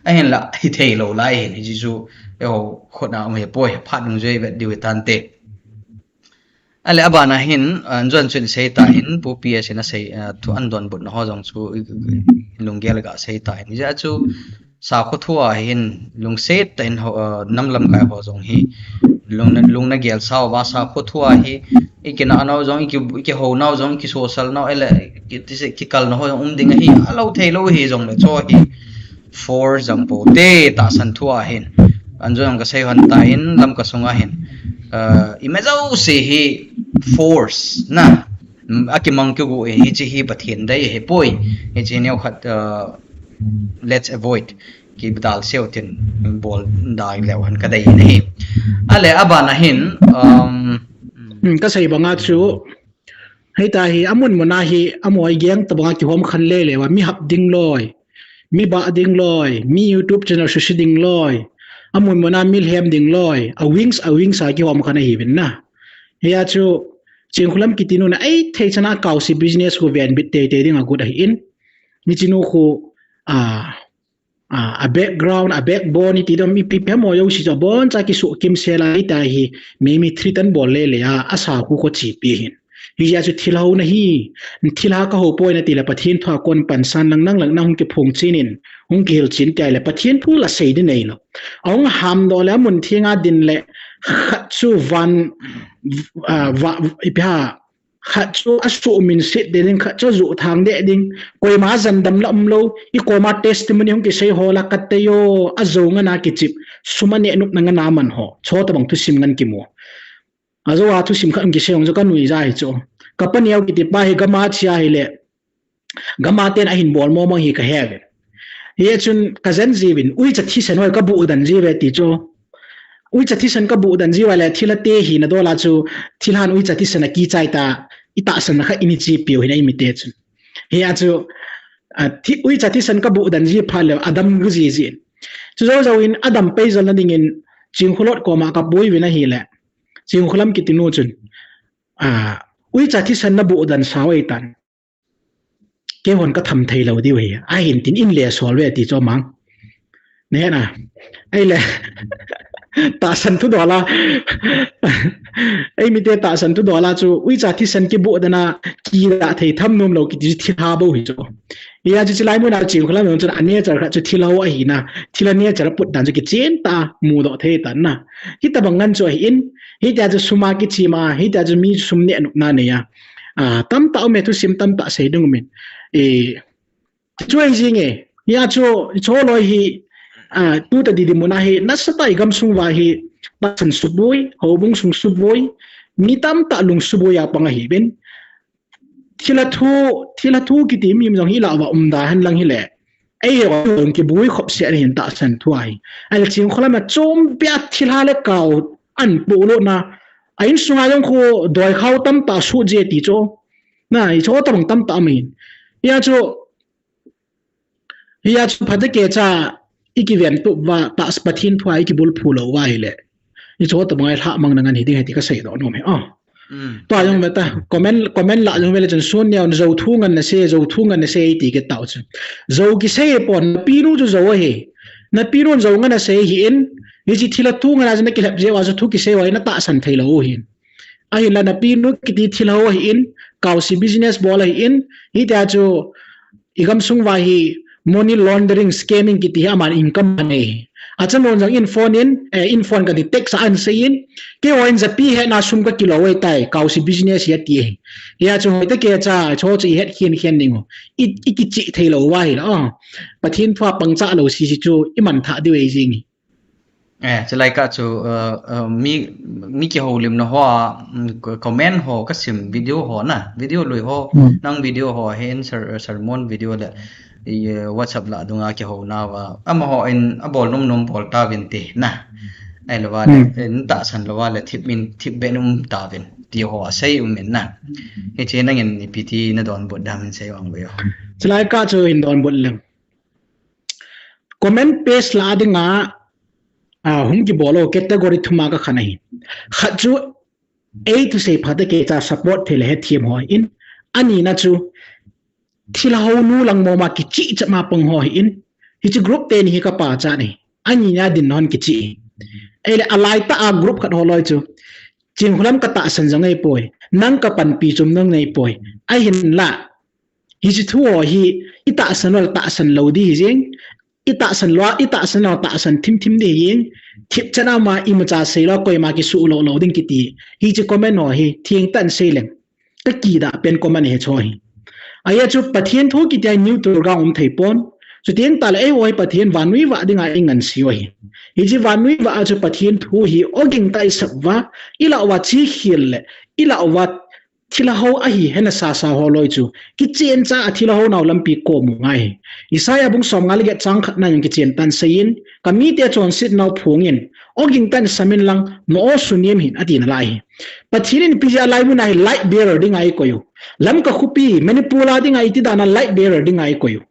a hin la hi thei lo lai hin hi chu eiho khut na um he poi phat nung joi vet diu tan te. Ale abana hin, an juan chun sei ta hin, Pu P S in a sei, thu an donbutna ho jong chu lunggel ga sei ta hin. Hijeh a chu sakho thua hin lungset tah in ho, nam lamkai ho jong hi lungna, lungna gel sau va sakho thua hi i kinah nau jong, i ki, i kihou nau jong, i kisosal nau, ele ki, kikal nau ho jong um ding ahi, a lo thei lo hi jong le cho hi. Force jong po te tahsan thua hin. An jong ka sei hon ta in lam ka sunga hin. Uh, i ma jouse hi force na. A kimang kigu in hichi hi Pathen dei hi poi. Hichi neo khat uh, let's avoid. Ki bidal seo tin bol dai leo han ka dei in hi. Ale abana hin um, ka sei banga chu Hei ta hi, amun muna hi, amo ai geng tabanga kihom khan le le wa, mi hap ding loi, mi ba ding loi, mi YouTube channel susi ding loi, amun muna mi lhem ding loi, a wings, a wings a kihom khan ahi vin na. Hei a chu, Chingkhulam kiti nu na, ei thei chana kau si business ko ven bit tei tei ding a gut ahi in. Ni chinu khu, a, a background, a backbone, iti dom ipi pe mo yo si cho bon cha ki su kim se lai ta hi, mi mi threat an bol le le a, a sa khu ko chi pi hin. Hi ya chu thil hau na hi, thil ha ka ho poi na ti le Pathen thu a kon pan san lang nang lang na hung ki phung chin in, hung ki hil chin ti le Pathen thu la sei di nei lo. A hung ham do le mun thi nga din le khat chu van, a, va, ipi ha, Khat chu asuh min sit ding, khat chu ajuh thang deh ding. Koima jandam la umlou, i koma testimony hung kisei ho la kate yo, ajou ngan a kichip, sum aneh nup na ngan a man ho. Chutabang thusim ngan kimu. Ajou a thusim khat hung kisei hung chu kanui ja hi chu. Ka paneo kiti pa hi gam a chia hile. Gam a ten ahin bol mo mo hi kahe ve. Hichun kajen jiuvin, uicha thisan hoi kabuh dan jiuve ti chu. Uicha thisan kabuh dan jiuva le, thilha te hina dol a chu, thilhan uicha thisan akichai ta, itahsan kha ini chi piu hin eimi te chun. Hia chu, a, thi, uicha thisan kabuh dan ji phat le, adam gu jiji. Chu jou jouvin, adam pei jol na dingin, Chingkhulot koma kabui uvin ahile. Chingkhulam kiti nu chun. A, uicha thisan nabuh dan sao ei tan. Keihon katham thei lou diu hi. Ahin tin in le sol ve ti chu mang. Neh na. Ei le. Tahsan thu dol a. Eimi te tahsan thu dol a chu. Uicha thisan kibuh dan a. Kida thei tham nom lou kiti thilha bou hi chu. Hia chu chilai mun a Chingkhulam chun a nature khat chu thilha ho ahina. Thilha nature put dan chu kichen ta mudoh thei tan na. Hitabang ngan chu ahin. Hitia chu sum a kichim a. Hitia chu mi sum neh nup na nei a. A, tamtah um e, thusim tamtah sei ding um in. E, chu ei jing e. Hia chu, chu loi hi, a, tuta didi mun a hi, nasatah i gamsung uva hi, tahsan suboi, houbung sung suboi, mi tamtah lung suboi a pang ahiuvin. Thilha thu, thilha thu kiti mi jong hi la uva umda hen lang hile. Ei, ei, ei, kibui khop se ahin tahsan thu ahi. Ahile Chingkhulam a chompi a thilha le kau an polo na. A insunga jong khu doi khao tamtah su je ti chu. Na, i chutabang tamtah amin. Hia chu, hia chu phatecha i kiven tup uva, ta Pathen thu a i kibulphu lou uva hile. I chutabang a i lhah mang na ngan hi ding ahi ti kasei doh nom e. A. Mm. Tua jong ve ta, comment, comment la jong ve le chun sun neo, jou thu ngan na sei, jou thu ngan na sei ti kit tau chun. Jou kisei pon, na pinu chu jou ahi. Na pinu jou ngan na sei hi in, hichi thilha thu ngan a chu na kilhep jeh uva chu thu kisei uva na tahsan thei lou u hin. Ahinla na pinu kiti thilha ho hi in, kaosi business bol ahi in, hitia chu i gamsung uva hi money laundering, scamming kiti hi aman income anei. Achamun jong in phone in, eh, in phone kati text a an sei in, keiho in japi hetna sum kakilo e tai, kaosi business hi ati e. Hia chu hoitah kecha, chu chu i het khen khen ding u. I, i kichih thei lou uva hi la, oh. Pathen thu a pangcha lou sisi chu i man thah diu e jing hi. Eh, chulai kah chu, uh, uh, mi, mi kihoulimna ho a, mm, co-, comment ho kasim video ho na, video lui ho, hmm, nang video ho hin ser-, sermon video le, i, uh, WhatsApp lah dunga kihouna uva. Amaho in abol nom nom bol tauvin ti na. Ahilou va le, hmm, in tahsan lou va le thip in, thip be nom tauvin ti ho asei um in na. Hiche nangin ipi ti na donbut dam in sei vang ve o. Chulai kah chu hin donbut leng. Comment page lah a dinga, a, hung kibol u category thum a kakhen ahi. Khat chu, ei thusei phatecha support thei le hethem ho in, ani na chu, thilha ho nu lang mong mong a kichih chah ma pang ho hi in, hiche group teni hi kapachat ahi. Ani na dinmun kichih. Ei le alai tah a group khat ho loi chu, Chingkhulam katahsan jong ei poi, nang kapanpi chom nang nei poi, ahinla, hiche thu ho hi, i tahsan lou, tahsan lou di hi jing, i tahsan lou, i tahsan lou, tahsan thim thim di hi jing, thip chan ama imacha sei lou, koima kisuh lou lou ding kiti. Hiche comment ho hi, thengtah in sei leng. Kakidah pen comment hi chu hi. Ahia chu Pathen thu kiti a neutral ground um thei pon. Chuteng tah le eiho hi Pathen vannoi vah dinga i ngansi u ahi. Hiche vannoi vah a chu Pathen thu hi oging tah i sap uva, i lah uva chi khel le, i lah uva thilha ho ahi hena sasa ho loi chu, kichen cha a thilha ho nau lampi kom u ngai hi. Isaiah bung som nga le get chang khat na jong kichen tah in sei in, ka mite chonset nau phong in, oging tah in sam in lang, na aw sunem hih in, ati nalai hi. Pathen in ipi jeh a laimun a hi light bearer dinga eikoi u. Lamka khopi, Manipur a dinga iti dan a light bearer dinga eikoi u.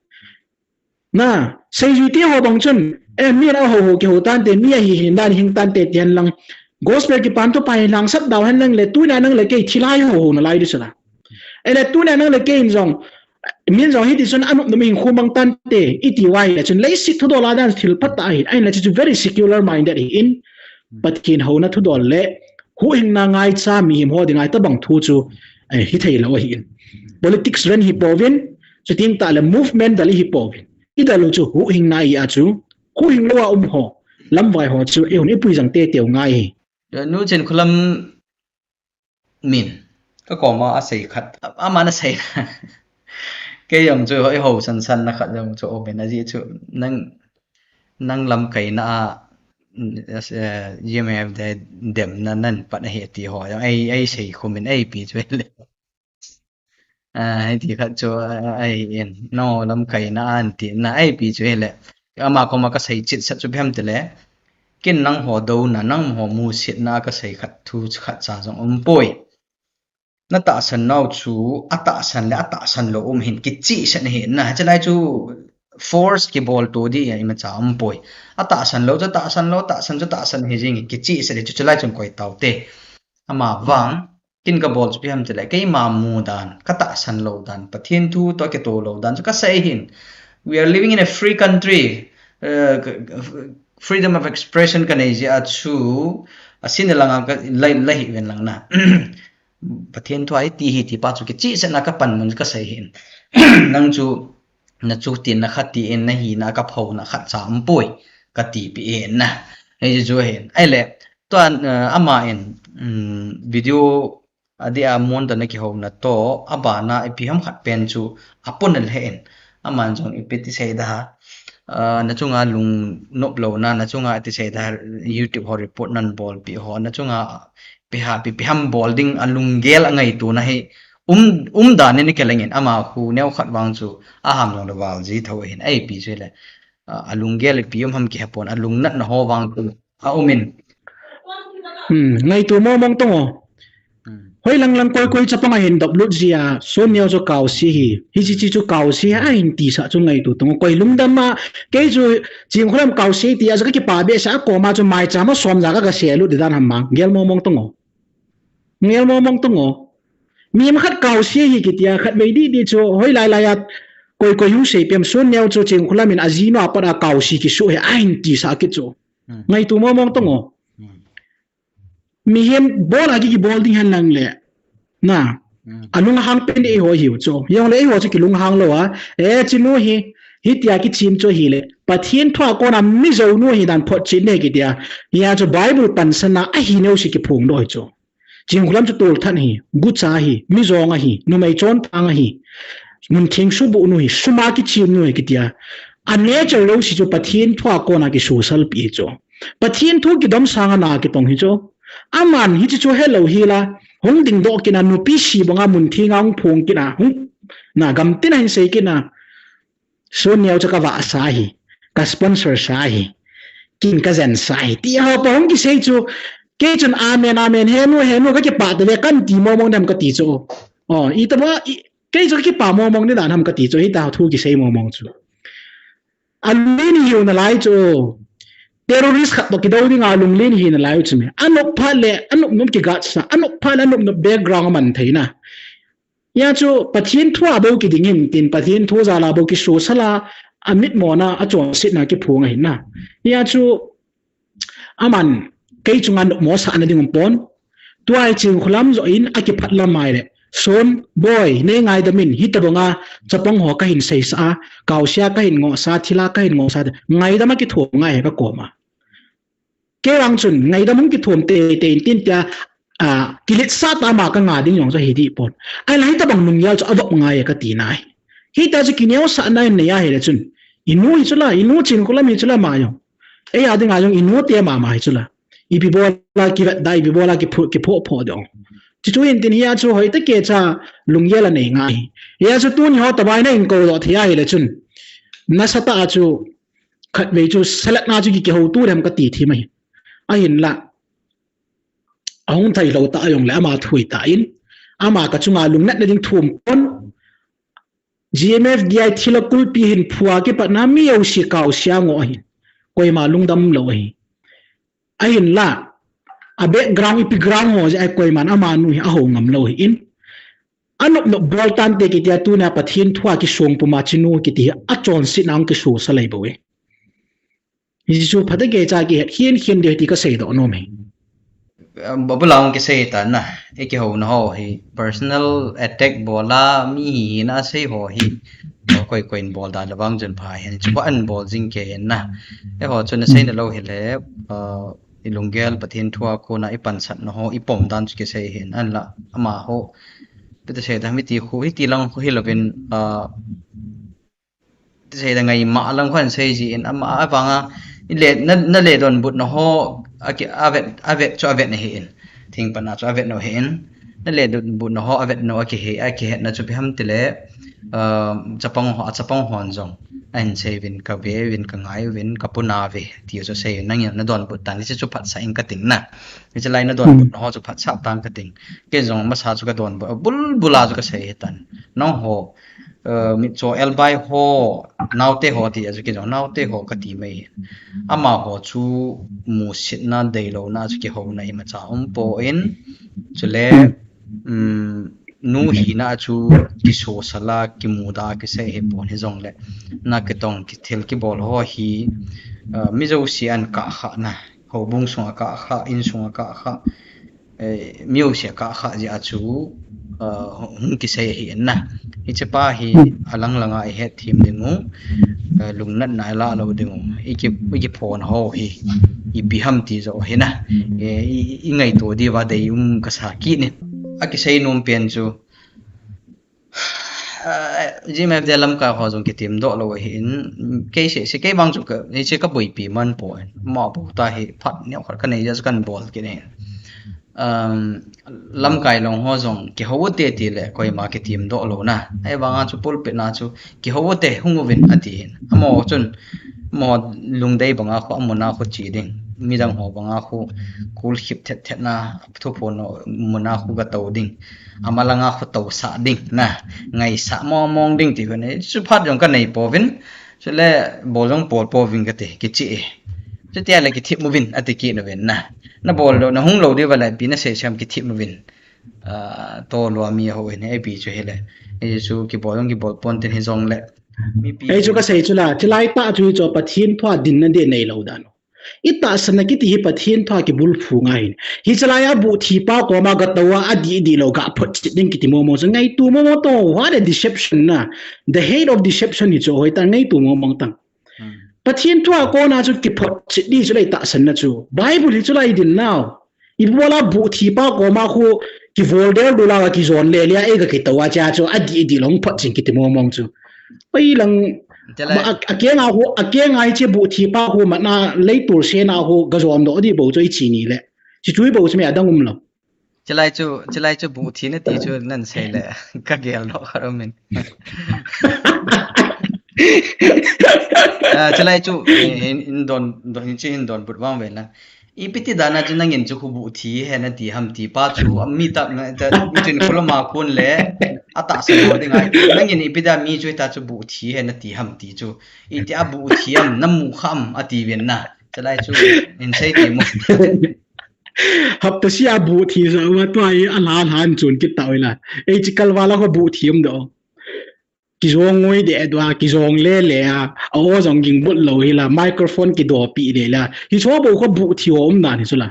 Na, seijui te ho bang chun, eh, mi na ho ho kihou tante, mi ahi hin dan hing tante ti hen lang. Gospel kipan thupha hi lhangsap dau hen lang le, tunia nang le kei thilha hi ho ho nalai di chu la. Ei le tunia nang le kei in jong, min jong hiti chun anop nop hinkho mang tante, iti uva hi le chun leiset thudol a dan thil phatah ahi, ahin le chu very secular minded hi in, Pathen houna thudol le, huhhingna ngaicha mihem ho dinga itobang thu chu, eh, hithei lou ahi in. Politics ran hi pouvin, chuteng tah le movement dal hi pouvin. I dal u chu huhhingna ahi a chu, huhhing lou a um ho, lamvai ho chu, eihon ipui jang teitei u ngai hi. Nu Chinkholam min. Ka koma a sei khat, ama na sei. Kei jong chu hoi ho san san na khat jong chu um in, ajeh chu nang, nang lamkaina a, eh, G M F D I demna nan pan ahi ti ho jong ei, ei sei khum in ei pi chu le. Ah, hiti khat chu, ah, ahi in, no lamkaina an ti na ei pi chu le. Ama koma ka sei chit sat chu phem te le. Kin nang ho do na, nang ho mu sit na ka sei khat thu khat cha jong um poi. Na tahsan nau chu, a tahsan le a tahsan lou um hin kichihsah na hi na. Hichelai chu force kibol to di a ima cha um poi. A tahsan lou chu tahsan lou, tahsan chu tahsan hi jing, kichihsah di chu, chulai chun koi tau te. Ama vang, kin ka bol chu pi ham ti le, keima mu dan, ka tahsan lou dan, Pathen thu to kito lou dan chu ka sei hin. We are living in a free country. Uh, freedom of expression ka nei jeh a chu, a sin langa ka la, la hi ven lang na. Pathen thu a hiti hiti pa chu kichihsah na ka panmun ka sei hin. Nang chu na chu tin na khat ti in na hi na ka phou na khat cha um poi ka ti pi in na. Hei chu hin. Ai le, tua, eh, ama in, mm, video a dia mon da na kihou na to, a ba na ipi ham khat pen chu a pon le in. Aman jong ipi ti sei da ha. Ah, na chunga lung nop lou na, na chunga ti sei da ha, YouTube ho report nan bol pi ho, na chunga pi ha, pi, pi ham bol ding a lunggel a ngaito na hi um, um dan in ka leng in, ama khu neo khat vang chu a ham jong le val ji tho hin, ei pi chu le, ah, a lunggel pi um ham ki ha pon, a lungnat na ho vang chu a um in. Hmm, ngaito mong mong tong o. Hmm. Hoi lang lang koi koi chapang a hin dop lut ji a, Son Neo chu kausi hi. Hichi chi chu kausi hi, a hin ti sa chu ngaito tong o. Koi lungdam a, kei chu Chingkhulam kausi ti a, ja ka kipa be sa a koma chu mai cha ma som ja ka ka se lut di dan ham mang. Ngel mong mong tong o. Ngel mong mong tong o. Mi ma khat kausi hi kiti a, khat vei di di chu, hoi lai lai a, koi koi hu sei pem Son Neo chu Chingkhulam in a ji no a pat a kausi ki su hi, a hin ti sa ki chu. Hmm. Ngaito mong mong tong o. Hmm. Mihem bol a ki, ki bol ding hen lang le. Na. Hmm. A lunghang pen eiho hiu chu. Jong le eiho chu ki lunghang lou a. E, chi nu hi. Hiti a ki chim chu hi le. Pathen thu a kona Mizo nu hi dan phot chin ne kiti a. Hia chu Bible pansan a a hi neo si ki phung do hi chu. Chingkhulam chu tol than hi. Gucha hi. Mizong a hi. Numei chon thang a hi. Mun theng su bu nu hi. Suma ki chim nu hi kiti a. A nature lou si chu Pathen thu a kona ki social pi chu. Pathen thu kidom sanga na kitong hi chu. Aman hichi chu helou hi la, hung ding doh kina nupi si banga mun thenga hung phong kina, hung na gam tina hin sei kina. Son Neo chu ka va sa hi, ka sponsor sa hi, kin ka jen sa hi. Ti ho pa hung ki sei chu, kei chun amen, amen, he nu, he nu, ka kipa te ve kan ti mong mong dem ka ti chu. Oh, i ta ba, i, kei chu ka kipa mong mong ni dan ham ka ti chu, hi ta thu ki sei mong mong chu. A lunglen hiu nalai chu. Terrorist khat to kido dinga lunglen hi nalai chu mi. Anop phat le, anop nop ki gat sa, anop phat le anop nop background man thei na. Hia chu Pathen thu a bou ki ding hin tin, Pathen thu jal a bou ki social a, a mit mo na, a chonset na ki phong a hin na. Hia chu Aman, kei chunga nopmo sahna ding um pon. Tua hi Chingkhulam joh in a kiphat lam mai le. Son, boi, nei ngaidam in, hitabanga chapang ho ka hin seisa a, kausia ka hin ngosa, thila ka hin ngosa, ngaidam a kithum ngai he ka koma. Kei vang chun, ngaidam hung kithum teitei in tin tia, a, kiletsah tah a ama ka nga ding jong chu hi dih pon. Ahinla hitabang lunggel chu avop ngai e ka ti nai. Hitia chu kineosahna in nei a hile chun. I nu hi chu la, i nu Chingkhulam hi chu la ama jong. Ei a dinga jong i nu te mama hi chu la. Ipi bola kivet da, ipi bola kipho, kipho pho dong. Chuchu hin tin hia chu hoitah kei cha lunggel a nei ngai. Hia chu tuni ho tabang in a hin kou doh thei a hile chun. Nasatah a chu khatvei chu salat na chu ki, kihou tu dem ka ti thim ahi. Ahinla. Ahung thei lou ta a jong le ama thui ta in. Ama ka chunga lungnatna ding thum pon. G M F D I thil a kulpi hin phua kipatna mi jouse kausia ngoh ahi. Koima lungdam lou ahi. Ahinla, a background ipi ground ho jeh a koiman ama nu hi aho ngam lou ahi in. Anop nop bol tante kitia tuna Pathen thu a kisong puma chinu kiti hi achonsetna hung kiso sa lei bou e. Hichu phatah kei cha kihet khen khen ding ti ka seidoh nom e. Abul a hung kisei ta na, i kihouna ho hi personal attack bol a mi hina sei ho hi. Koi koi in bol dan le vang chun pha hin chu an bol jing kei hin na. Eiho chu na seina lou hile, uh, ilunggel Pathen thua kona ipansatna ho, ipom dan chu kisei hin, ahinla amaho, ipi ti sei da, miti khu, hiti lang khu hilouvin, ah, ti sei da, ngaima lang khu ahin sei jin, ama avanga, ile, na, nale donbutna ho, aki, avet, avet chu avet na hin. Thingpana chu avet nau hin. Nale donbutna ho avet nau akihe, akihetna chu ipi ham tile, ah, chapang ho, achapang hon jong ahin sei uvin, kave uvin, kangai uvin, kapuna uve, ti chu sei, nangin nadonbut tan, hiche chu phatsah in kating na. Hiche lai nadonbutna ho chu phatsah tan kating. Kei jong masa chu kadonbut, bulbul a chu kasei hitan. Nangho, eh, mitcho elbai ho, naote ho ti a chu kei jong naote ho kati mai. Amaho chu musitna deilouna chu kihouna imacha umpon, chule, um, nu hina chu kisosal a, kimuda kisei hipon, hijongle nakitong kithil kibol ho hi, ah, mi jouse ahin kahkhah na, houbung sunga kahkhah, insunga kahkhah, eh, mi jouse akahkhah jeh a chu, ah, hung kisei ahi in na. Hichepa hi alang langa ihet them ding u, eh, lungnatna ilah lou ding u, iki, ikiphon ho hi ipi ham ti joh hi na, eh, i, i, ingaito diuva deium kasa kit in. Akisei nom pen chu, ah, GMFDI lamkai ho jong kitemdoh lou ahin, kei seh seh, kei vang chu ka, hiche kaboipi man poi, amaho bou tah hi phat neokhat kanei jeh a chu kahin bol kit in. Um, lamkai long ho jong kihou ute tile koima kitemdoh lou na. Ahivanga chu pulpit na chu kihou ute, hung uvin atin. Amaho chun, amaho lungdei banga khu, amun a khu che ding. Midang ho banga khu, kulkhip thet thet na, thuphon mun a khu gatou ding. Ama langa khu tousah ding na. Ngaisah mong mong ding ti khu ne. Chu phat jong kanei pouvin. Chule bol jong bol pouvin kati, kiche e. Chutia le kithip uvin, ati kit uvin na. Nabol lou, nahung lou diuva le ipi nasei sem, kithip uvin. Ah, tolua mi ahou in, ipi chu hile. Hichu kibol jong kibol pon tin hijongle. Mipi ei chu kasei chu la, chulai tah chu hichu Pathen thua dinna ding neilou dan. Itahsanna kiti hi Pathen thua kibulphu ngai hin. Hiche laiya buhthi pa koma gatou a, adih dih lou, gaphotchet ding kiti mong mong chu ngaito mong mong tang, what a deception na. The head of deception hichu hoitah, ngaito mong mong tang. Hmm. Pathen thua kona chu kiphotchet ding chu lei tahsanna chu. Bible hi chu lai din nau. Ibola buhthi pa koma khu kivol del dul a, kijon le le a, ei gakitou a, chea chu adih dih lou photchet kiti mong mong chu. Hoilang, chulai ma, a, akenga khu, akenga hiche buhthi pa khu mana leitol sena khu gajon doh ding bou chu ichi ni le. Chi chu bou chu mi adang umlou. Chulai chu, chulai chu buhthi nati chu nahin sei le, kagel doh khat um in. Ah, chulai chu, in, in don, don, hiche hin donbut vang ve la. Ipi ti dan a chu nangin chu khu buhthi hi nati ham ti pa chu, mi tah na, ta, ichin khuloma kon le, atahsan ho ding ahi. Nangin ipi dia mi chu hita chu buhthi hi nati ham ti chu. Itia buhthi ham, namu kham, ati uvin na. Chulai chu, hin sei temo. Hapta sia buhthi sa uva tua hi alha lhan chun kit tau ila. Ei chi kalvala khu buhthi um doh. Kijong ngoi deh dua, kijong le le a, a o jong gingbut lou hila, microphone kidopi le la. Hicho bou khu buhthi ho um dan hi chu la.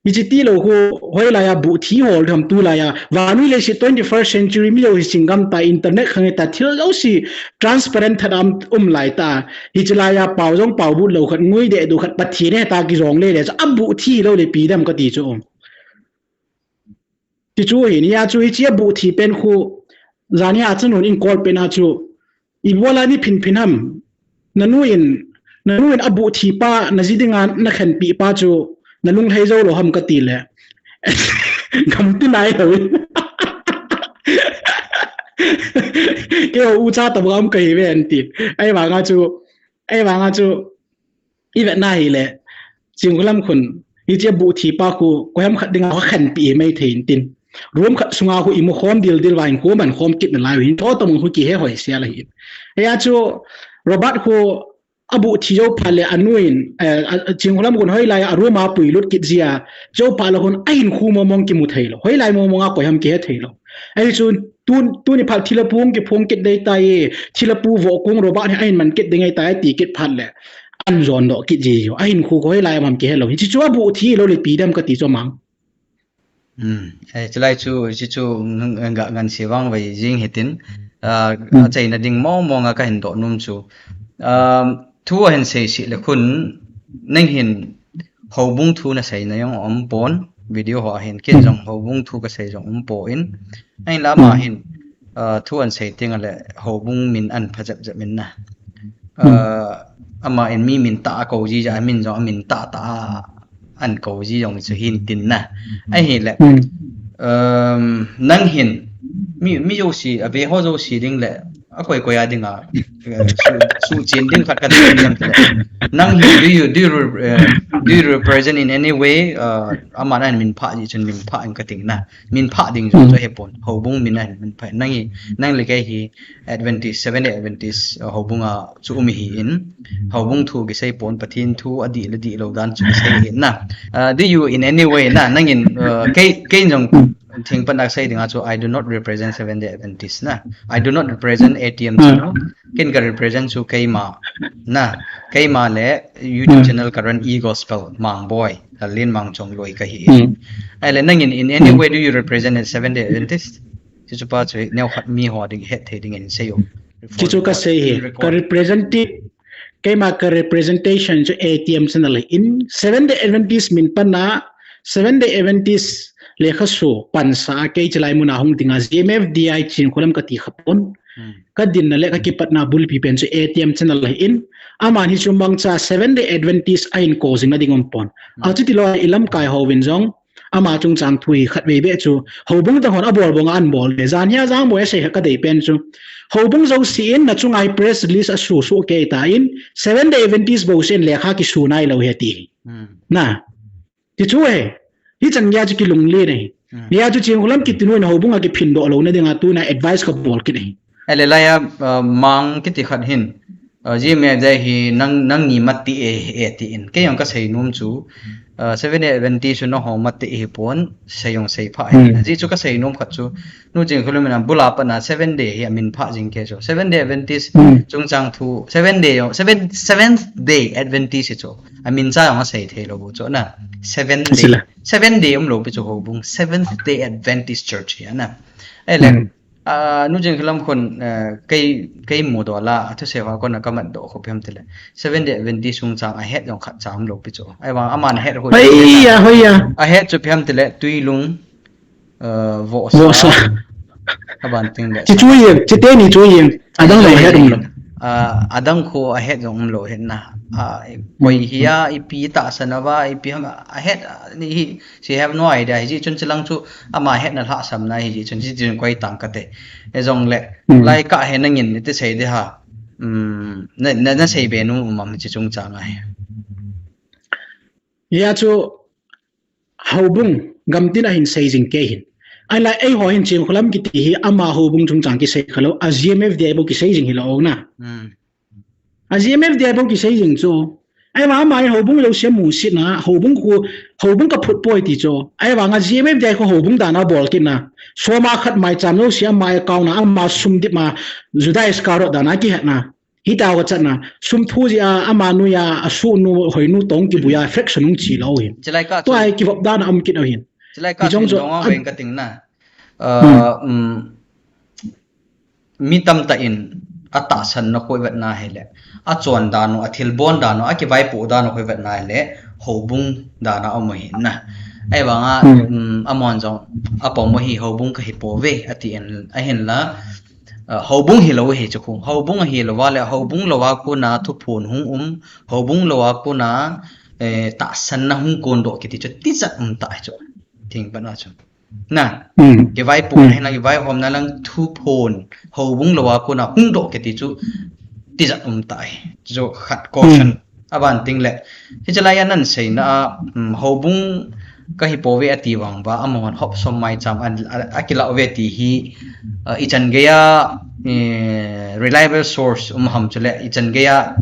Hiche tilou khu, hoilaiya buhthi hol tham tulaiya. Vannoi leiset twenty-first century mi jouse chingam ta, internet khang ta, thil jouse transparent tah a um lai ta. Hiche laiya pao jong pao but lou khat, ngoi deh dua khat, Pathen heta kijong le le chu, abuhthi lou le ipi dam kati chu. Ti chu hin, hia chu hiche abuhthi pen khu, jani a chun un in call pen a chu, ibola nei phin phin ham, nanu in, nanu in abuhthi pa, naji dinga nakhenpi pa chu, nalung lhai jou lou ham kati le. Gam ti nai lou. Keiho ucha tabang um kahi ve anti. Ahivanga chu, ahivanga chu, ivet na hile, Chingkholam khun, hiche abuhthi pa khu, koiham khat dinga khu akhenpi mai thei intin. Room khat sunga khu imu khom dil dil vang khu man khom kit nalai u hin, tho tong khu kihe hoi sia la hin. Hia chu, Robert khu, abuhthi jou phat le anu in, eh, a, a, Chingkholam khun hoilai a room a puilut kit jia, jou phat le khun ahinkho mong mong kimu thei lou. Hoilai mong mong a koiham kihe thei lou. Ahi chun tun, tuni phat thilha pu hung kiphong kit dei tai, thilha pu vo kung Robert hi ahin man kit ding ahi tai ti kit phat le. An jon doh kit ji jo. Ahinkho hoilai ham kihe lou. Hiche chu abuhthi lou le ipi dam kati chu mang. Hmm. Eh, chulai chu, hiche chu ngan, ngan, ngan se vang vai jing hitin. Ah, hmm. Achaina ding mong mong a kahin doh nom chu. Um, thu ahin sei sih le khun nang hin houbung thu nasei na jong aumpon, video ho ahin, ken jong houbung thu kasei jong aumpon, ahinla ama hin, uh, thu ahin sei teng le houbung min ahin pha jep jep in na. Uh, ama in mi min tah a kou ji jeh a, amin jong amin tah tah a ahin kou ji jong chu hin tin na. Ahile, um, nang hin, mi, mi jouse, ave ho jouse ding le, akoi koi a dinga, eh, su, suhchen ding khat kadei niam tile. Nang hin, do you, do you, eh, do you represent in any way, uh, aman ahin min pha ji chun min pha in kating na. Min pha ding jong chu ahepon. Houbung min ahin min pha. Nang hi, nang le kei hi Adventist, Seventh Day Adventist, uh, houbung a chu um ihi in. Houbung thu kisei pon, Pathen thu adih le dih lou dan chu kisei hi na. Uh, do you in any way na, nang in, uh, kei, kei jong thing pan a kasei ding a chu, I do not represent Seventh Day Adventist na. I do not represent A T M chu. Ken ka represent chu keima na. Keima le YouTube channel ka run, E-Gospel, Mangboi, Lallen Mangchongloi kahi. Ahile nang in, in any way do you represent a Seventh Day Adventist? Chuchu pa chu neo khat mi ho ding het thei ding in sei o. Chuchu kasei hi. Ka representative, keima ka representation chu A T M channel in Seventh Day Adventist min pan a, Seventh Day Adventist lekhasu pansa a kei chilai mun a hung ding a G M F D I Chinkholam kati khapon. Kadin na le kakipatna bulpi pen chu A T M channel ahin. Aman hichu mangcha Seventh Day Adventist ahin kou jing na ding aumpon. Achuti lou a ilamkai hovin jong ama chungchang thu hi khatvei beh chu houbung dang hon abol bang a ahin bol ve. Jan hia jang boi asei kha kadei pen chu. Houbung jouse in na chunga hi press release asu su kei ta in Seventh Day Adventist bou sen lekha kisu nai lou hi ati. Na. Ti chu he. Hichan gei a chu kilunglen ahi. Hia chu Chinkholam kiti nu in houbung a kiphin doh lou na ding a tuna advice kabol kit ahi. Ahile lai a, uh, Mang kiti khat hin, uh, G M F D I hi nang, nangni mati e, e ti in. Kei jong kasei nom chu, uh, Seventh Day Adventist chu nangho mati hi pon, sei jong sei pha hi. Ajeh chu kasei nom khat chu, Nu Chinkholam in abul a pat a Seventh Day hi amin pha jing kei chu. Seventh Day Adventist chungchang thu, Seventh Day jong, Seventh, Seventh Day Adventist hi chu. Amin cha jong asei thei lou chu na. Seventh Day. Seventh Day umlou pi chu houbung. Seventh Day Adventist Church hi na. Ahile, Ah, Nu Chinkholam khun, eh, kei, kei mudoh la, athusei ho a kona kamat doh kho phem tile. Seventh Day Adventist chungchang ahet jong khat cha umlou pi chu. Ahivang aman ahet ho. Hoiya, hoiya. Ahet chu phem tile, Tuilung, eh, Vohsa. Vohsa. Aban teng le. Chi chu ye, chi teni chu ye. Adang lou het umlou. Ah, adang kho ahet jong umlou het na. Ah, koi hi a, ipi tahsan a va, ipi ham, ahet, ah, ni hi, She have no idea. Hijeh chun chilang chu ama hetna lhahsamna hijeh chun, hijeh chun koi tang kate. Ejongle, lai kah hi nangin iti sei ding ham. Um, na, na, nasei be nom um am hiche chungchang a hi. Hia chu houbung gamtin ahin sei jing kei hin. Ahilai eiho hin Chinkholam kiti hi ama houbung chungchang kisei khalou, a G M F D I bou kisei jing hilou na. A G M F D I bou kisei jing chu. Ahivang ama hi houbung jouse musit na, houbung khu, houbung kaphut poi ti chu. Ahivang a G M F D I khu houbung dan a bol kit na. Soma khat maicham jouse ama account a, ama sum dip ma, Judas Iscariot dan a kihet na. Hita ho kachat na. Sum thu jeh a, ama noiya, asuhnu, hoinu tong kibui a, fraction hung chi lou hin. Tua hi kivop dan a um kit lou hin. Chilai kah chu dong a veng kating na. Uh, um, Mi tamtah in atahsanna khu ivetna hile, achon dan u, athilbol dan u, akivaipoh dan u khu ivetna hile, houbung dan a um ahi na. Ahivang a, um, amahon jong apom u hi houbung kahi pouve, ati in, ahinla, uh, houbung hilou hi chu khu. Houbung ahilou va le, houbung lou a kona thuphon hung um, houbung lou a kona, eh, tahsanna hung kondoh kiti chu tijat um tah chu. Thing pan a chu. Na, kivaipoh na hinla, kivaihomna lang thuphon, houbung lou a kona hung doh kiti chu tijat um tah hi. Chu khat caution. Aban teng le, hiche lai a naseina a, um, houbung kahi pouve ati vang uva, amahon Hopsom maicham a, a, akilah uve ti hi, uh, ichan gei a, eh, reliable source um ham chule, ichan gei a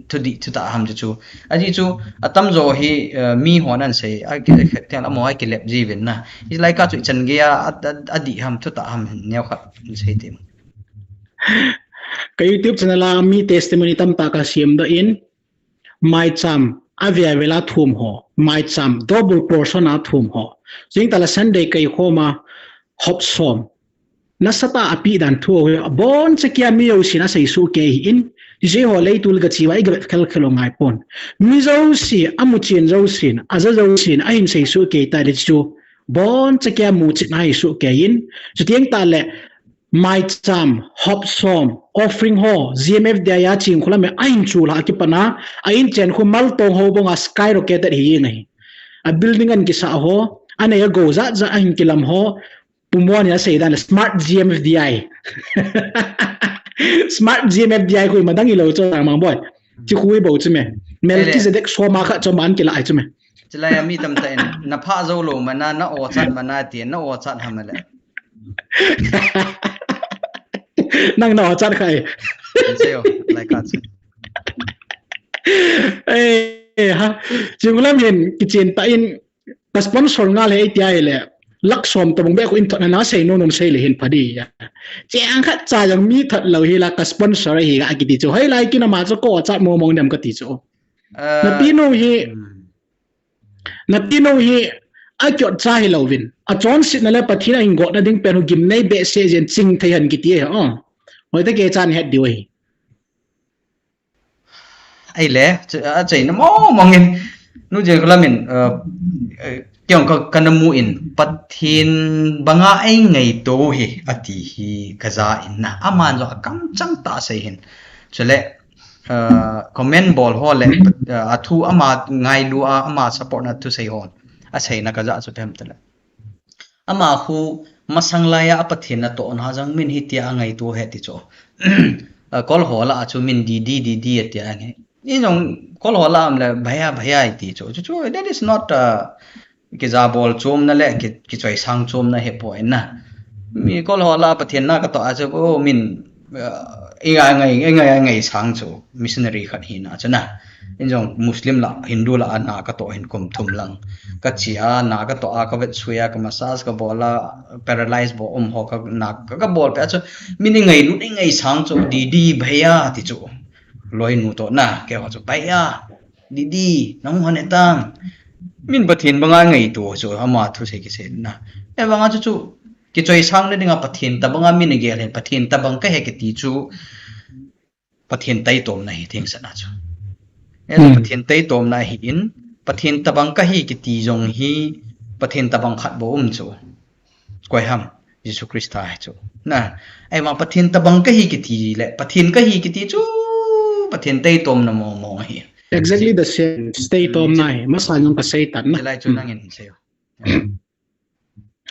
thudih thutah ham chu chu. Ajeh chu, atamjo hi, eh, mihon asei, a ki, a ki, amaho akilep jiuvin na. Hilai kah chu ichan gei a, a, a, adih ham, thutah ham, neokhat sei temo. Ka YouTube channel a mi testimony tamtah kasem doh in, maicham, avel avel a thum ho, maicham, double portion a thum ho. Jingkah la Sunday kaikhom a, Hopsom. Nasatah a apeh dan thu ho hi, abonchan kia mi jousen asei soh kei ahin, Hiche ho leitul gachi uva, i gavet khel khel u ngai pon. Mi jouse, amu chen jousen, aja jousen, ahin sei soh kei tah le chu. Boncha kia muchin ahi soh kei in. Chuteng tah le, maicham, hop som, offering ho, G M F D I a Chinkholam a ahin chul a kipat a, a inchen khu Maltong houbung a skyrocketed hi ngai. A building ahin kisah ho, anei a go jat jat ahin kilam ho, Pu Mon in asei dan le smart G M F D I. Smart G M F D I khu i madang i lo chu Tangmangboi. Chi khu i bou chu me. Melchizedek soma khat chu man kila ai chu me. Chulai a mi tamtah in, na pha jou lou mana, na o chat mana ti, na o chat ham le. Nang na o chat khai. Kan sei o, lai ka chu. Eh, ha. Chinkholam hin, kichen tah in, ka sponsor ngal hi tia hile, lakh som tabang beh khu in thot na na sei nom nom sei le hin pha di ya. Cheng khat cha jong mi thot lou hi la ka sponsor hi ga kiti chu. Hoilai kin ama chu ko cha mong mong dem kati chu. Na pi nu hi, na pi nu hi, a kiot cha hi louvin. A chonsetna le Pathen a hin gotna ding pen hu gimnei behseh jeng ching thei hen kiti hi. Hoitah kei chan het diu hi. Ahile, achaina mong mong in, Nu Chinkholam in, kei jong ka, kana mu in, Pathen banga eingaito hi, ati hi kaja in na. Aman jong akamchang tah asei hin. Chule, comment bol ho le, athu ama ngailu a, ama support na thusei ho. Aseina kaja chu phem tale. Ama khu masang lai a Pathen natohna jong min hitia angaito ahi ti chu. Kol ho lah a chu min Didi, Didi atia angai. I jong kol ho lah a um le bhaiya, bhaiya iti chu. Chu chu, that is not, kijabol chomna le ki, kichoisang chomna ahipoi na. Mi kol ho lah a Pathen na katoh a chu, o min, i ngai, i ngai, i ngaisang chu missionary khat hina chu na. In jong Muslim lah, Hindu lah a na katoh hin kum thum lang. Kache a, na katoh a, kavet sui a, ka massage kabol a, paralyze bol um ho ka na ka, kabol peh a chu. Min i ngailut, i ngaisang chu, Didi, bhaiya ti chu. Loinu toh na, keiho chu, bhaiya, Didi, nahung hon e tam. Min Pathen banga ngaito chu, ama thusei kisei na. Ahivanga chu chu, kichoisang na dinga Pathen tabanga min agel hin, Pathen tabang kahi kiti chu, Pathen taitomna hi thengsahna chu. Pathen taitomna ahin, Pathen tabang kahi kiti jong hi, Pathen tabang khat bou um chu. Koi ham, Jesu Christa hi chu. Na, ahivang Pathen tabang kahi kiti le, Pathen kahi kiti chu, Pathen taitomna mong mong ahi. Exactly the same, taitomna hi, masa jong kasei tan na. Chulai chu nangin sei o.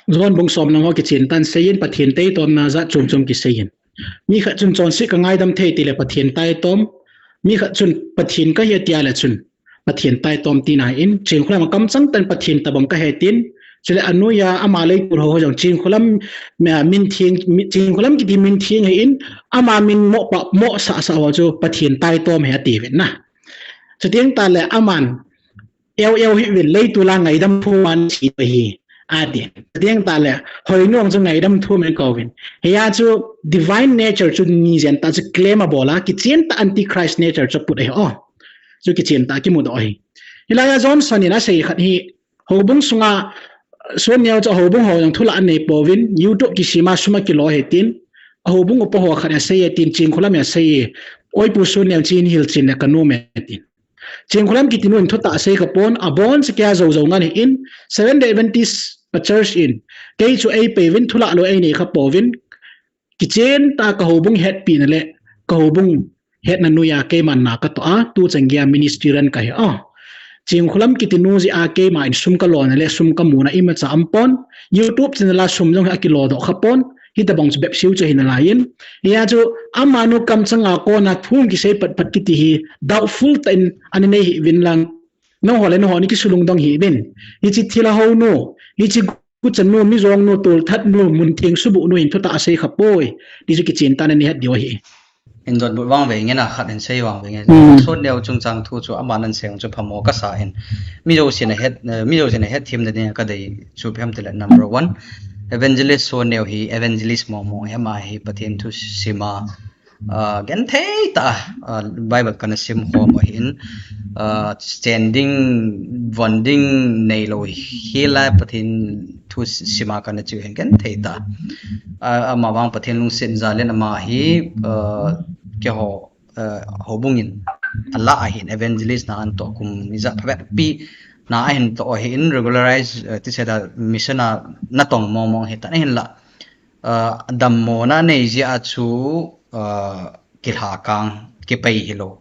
John bung som lang ho kichen tah in seiyin, Pathen taitomna jat chom chom kiseiyin. Mi khat chun chonset kangaidam thei tile Pathen taitom. Mi khat chun Pathen kahi atia le chun Pathen taitom tina ahin, Chinkholam a kamchang tah in Pathen tabang kahi tin. Chule anoiya ama leitul ho jong Chinkholam, min theng, Chinkholam kiti min theng ahin, ama min mo pa, mo sah sah ho chu Pathen taitom ahi atiuvin na. Chuteng tah le aman, eu eu hih uvin, leitul a ngaidam thum a nache ahi, ati. Chuteng tah le, Hoinu jong chu ngaidam thum in akouvin. Hia chu divine nature chu ni jen tah chu claim abol a, kichen tah antichrist nature chu aput ahi o. Chu kichen tah kimudoh ahi. Hilai a Johnson in asei khat hi, houbung sunga, Suan Neo chu houbung ho jong thulah anei pouvin, YouTube kisem a sum akilo ahi tin, a houbung upa ho khat in asei e tin, Chinkholam in asei e, Oi Pu Suan Neo, hiche hin hilchen le kanom e tin. Chinkholam kiti nu in thutah asei khapon, aboncha kia jou jou ngal ahin, Seventh Day Adventist a church in, kei chu eipei uvin thulah lou einei khapouvin, kichen tah a ka houbung hetpina le, ka houbung hetna noiya keiman na katoh a, tuchan geiya ministry run kahi a. Chinkholam kiti nu jeh a keima in sum kalona le sum kamuna imacha aumpon, YouTube channel a sum jong hi akilodoh khapon, hitobang chu bepseu chu ahi nalaiyin. Hia chu amanu kamchanga kona thu kisei phat phat kiti hi doubtful tah in ana nei hih uvin lang. Nangho le nangho nakisulungdong hih uvin. Hiche thilha hounu, hiche guchanu, mijongnu, tolthatnu, muntheng subuhnu in thutah asei khapoi. Ti chu kichen tah in nahet diu ahi. Indonbut vangvei ngen a khat in sei vangvei ngen. Suan Neo chungchang thu chu aman asei chu phamo kasa in. Mi jousen ahet, mi jousen ahet themna dinga kadei chu ipi ham tile number one. Evangelist Suan Neo hi evangelist mong mong ahi, ama hi Pathen thu sima, genthei tah a, Bible kana simkhom ahin, chen ding, von ding neilou hela Pathen thu sima kana cheu hin genthei tah a. Amavang Pathen lungset jal in ama hi, keiho uh, houbung in ala ahin evangelist na anto kum ija phabep pi na ahin to ahin regularize uh, ti seda mission a natong mong mong hitan ahinla uh, dammo na nei jia chu uh, kilhakang kipei hilou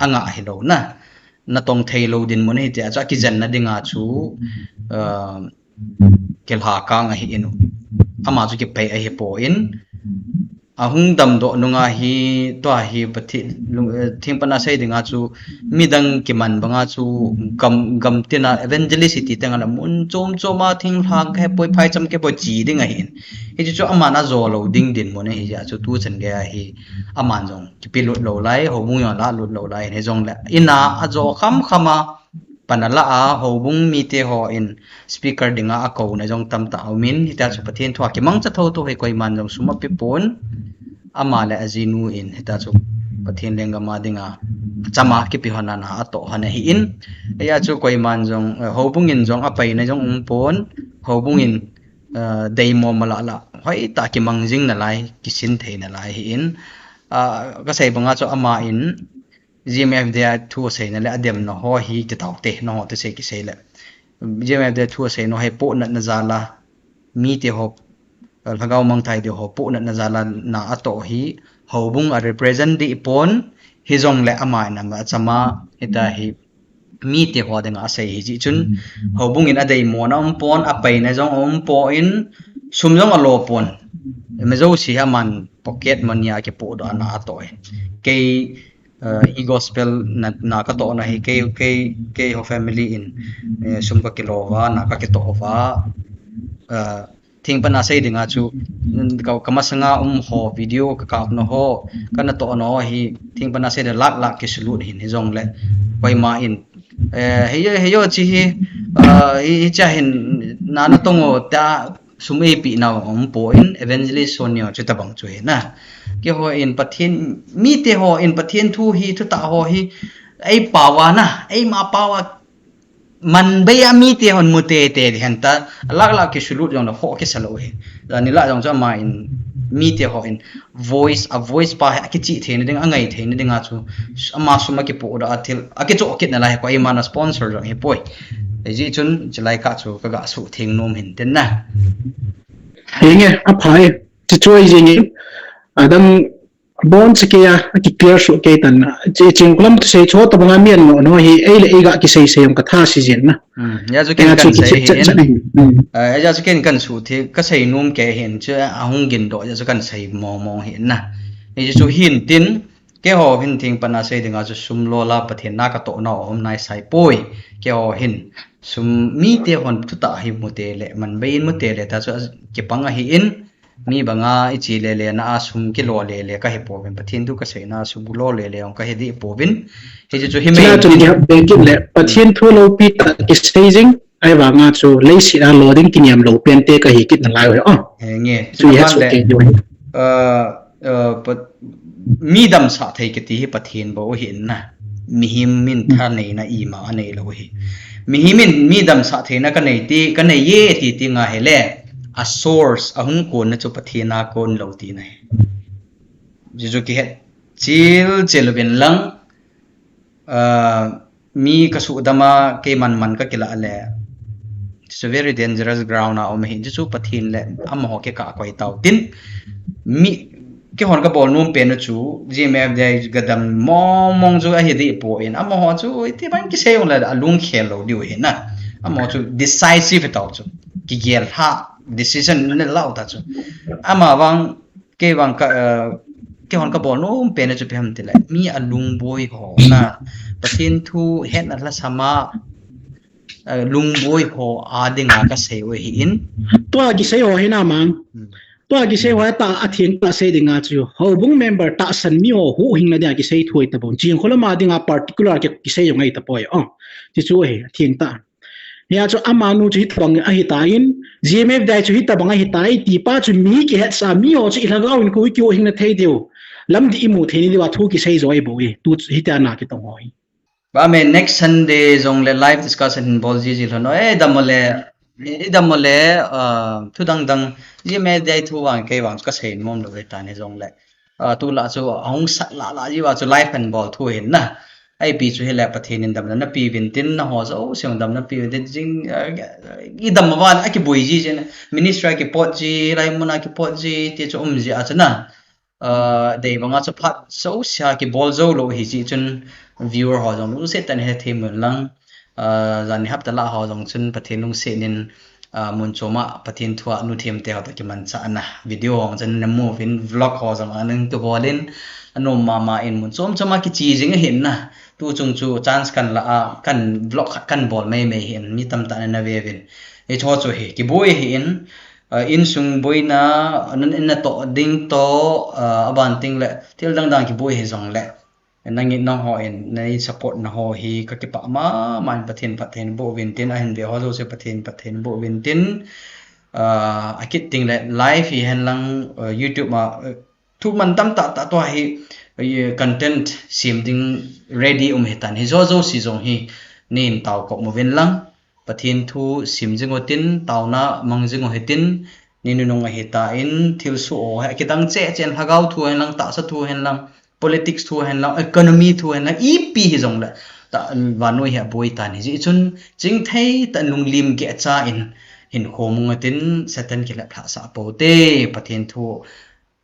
anga hilou na natong thei lou dinmun hiti a chu akijen na dinga chu uh, kilhakang ahin ama chu kipei ahipon ahung damdoh nunga hi tua hi Pathen thingpana sei dinga chu midang kiman banga chu gam gam tina evangelist ti tenga la mun chom choma thinglhang kahepoi phaicham kahepoi chi ding ahin hichu chu aman ajo lou ding dinmun ahi jia chu tuchan gei ahi aman jong kipelut lou lai houbung jong lalut lou lai hijongle ina ajo kham khama pan ala a houbung mite hon speaker dinga akouna jong tamtah aumin hita chu Pathen thua kimangcha thotho hi koiman jong sum apepon ama le ajinu in hita chu Pathen lenggam a dinga chama kipe hon ana atoh hon ahin eia chu koiman jong houbung in jong apaina jong umpon houbung in deimo mala la hoitah kimang jing nalai kisin thei nalai ahin kasei banga chu ama in GMFDI thu aseina le ademna ho hi kitaute naho te sei kisei le GMFDI thu aseina ho hi pohnatna jala mite ho lhagao mangthai te ho pohnatna jala na atoh hi houbung a represent dipon hijongle ama in ama achama hita hi mite ho dinga asei hiji chun houbung in adeimona umpon apaina jong umpon sum jong alopon mejosi aman pocket money a kipohdoh ana atoh hi kei uh, e gospel na, na katohna hi kei kei kei ho family in eh, sum kakilova na kakitohva uh, thingpana sei dinga chu ka, kamasanga um ho video kakapna ho kanatohna ho hi thingpana sei de lak lak kisulut hin hijongle koima in eh heyo heyo chi hi uh, hi cha hin na natongo ta sum eipeh nau umpon evangelist ho neo chu tabang chu hi na keiho in Pathen mite ho in Pathen thu hi thutah ho hi eipao a na eima pao a manbei a mite hon mutete henta lak lak kisulut jongle ho kisalou hi jani la jong chu ama in mite ho in voice a voice pa hi akichih theina ding angai theina dinga chu ama sum akipohdoh athil akichoh kit nalai hi koiman sponsor jong hipoi hiji chun chilai kah chu kagasuh theng nom hin tin na Henge aphai ti chu ai jingin adam boncha keiya akiclear soh kei tan na chingkhulam thusei chu tabanga mi annoh no hi eile eiga kisei sei jong katha sijin na hija chu ken kansei hin hija chu ken kansuh thei kasei nom kei hin chu ahung gindoh hija chu kansei mong mong hin na hichu hin tin keiho hin thingpana sei dinga chu sum lola Pathen na katohna um naisaipoi keiho hin sum mite hon thutah hi mute le manbei in mute le ta chu kipang ahin mi banga ichi lele na a sum kilo lele kahipouvin Pathen thu kaseina sum lo lele jong kahi dipouvin hichu chu himei chu gap bekit le Pathen thu lopi tah kisei jing ahivanga chu leiset a lo ding kiniam lou pente kahi kit nalai o henge chu hi le mi damsah thei kiti hi Pathen bou ahin na mihem in thaneina ima aneilou hi mihem in mi damsah theina kanei ti kanei e ti ti nga hile a source ahung konna chu Pathen a kon lou tina hi jichu kihet chil chil uvin lang mi kasuhdama keiman man kakila le it's a very dangerous ground a um hi jichu Pathen le amaho kikah koi tau tin mi keihon kabol nom pen u chu GMFDI gadam mong mong chu ahi dipon amaho chu itibang kisei jongle alung khel lou diu hi na amaho chu decisive tau chu kigel lha decision ne lau ta chu amavang keivang ka keihon kabol nom pen u chu ipi ham tile mi alungboi ho na Pathen thu hetna lhasama lungboi ho a dinga kasei u ahin tua kisei ho hi na mang tua kisei ho ta atheng ta sei dinga chu houbung member tahsan mi ho huhhingna dinga kisei thu ahi tabou chingkhulam a dinga particular kisei jong ahi tapoi o ti chu ahi atheng ta Hia chu amanu chu hitabang ahitan, GMFDI chu hitabang ahitai, tipa chu mi kihetsah, miho chu ilhagao in koi kiho hing nathei diu. Lamdih imu thei ni diuva thu kisei jo ahi bou e, tu hitia na kitong ho hi. Ba me next Sunday jongle live discussion hin bol jiji lhon o, e damole, e damole, uh, thu dang dang, GMFDI thu vang kei vang chu kasei nom lou ve tani jongle. Tulai chu ahung sat lah lah jiuva chu live kan bol thu hin na. Ipi chu hile Pathen in damna napeuvin tin, naho jouse damna peuvin tin, jing idam uva akiboi ji jin, ministry a kipot ji, hilai muna kipot ji ti chu um jia chu na. Dei banga chu phat jousea kibol jou lou hi jeh chun viewer ho jong lungset tah in hethei mun lang. Janhi hapta lah ho jong chun Pathen lungset in mun choma Pathen thua nuthem teho toh kimanchahna video ho jong chun namu uvin, vlog ho jong anung kibol in, anom mama in mun chom choma kiche jing ahin na. Tuchung chu chance kan la a, kan vlog khat kan bol maimai hin, mi tamtah in naveuvin. Hicho chu hi kiboi ahin, insung boina, natoh ding toh, aban tengle thil dangdang kiboi hijongle, nangin nangho in nei support naho hi kakipah mama in, Pathen phatthei naboh uvin tin, ahin ve ho jouse Pathen phatthei naboh uvin tin, akit tengle live hihen lang, YouTube a thu mantam tahtah tua hi content sem ding ready um hitan, hijo jouse jong hi nei taokop uvin lang. Pathen thu sim jing utin, taona mang jing u hitin, ni nunung ahitan, thilsoh ho hi akidang cheh cheh in, lhagao thu hen lang, tahsa thu hen lang, politics thu hen lang, economy thu hen lang, ipi hijongle, vannoi hi aboi tan hijeh chun, chingthei tah in lunglim gehcha in hinkho mang utin, Satan kilhaplhah sah pou te, Pathen thu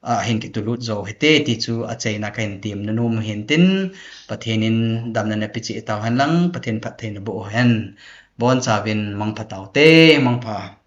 ahin kitulut jou hite ti chu achaina kahin temna nom u hin tin, Pathen in damna napeh cheh tauhen lang, Pathen phatthei naboh hen. Bonchauvin mangpha taute, mangpha.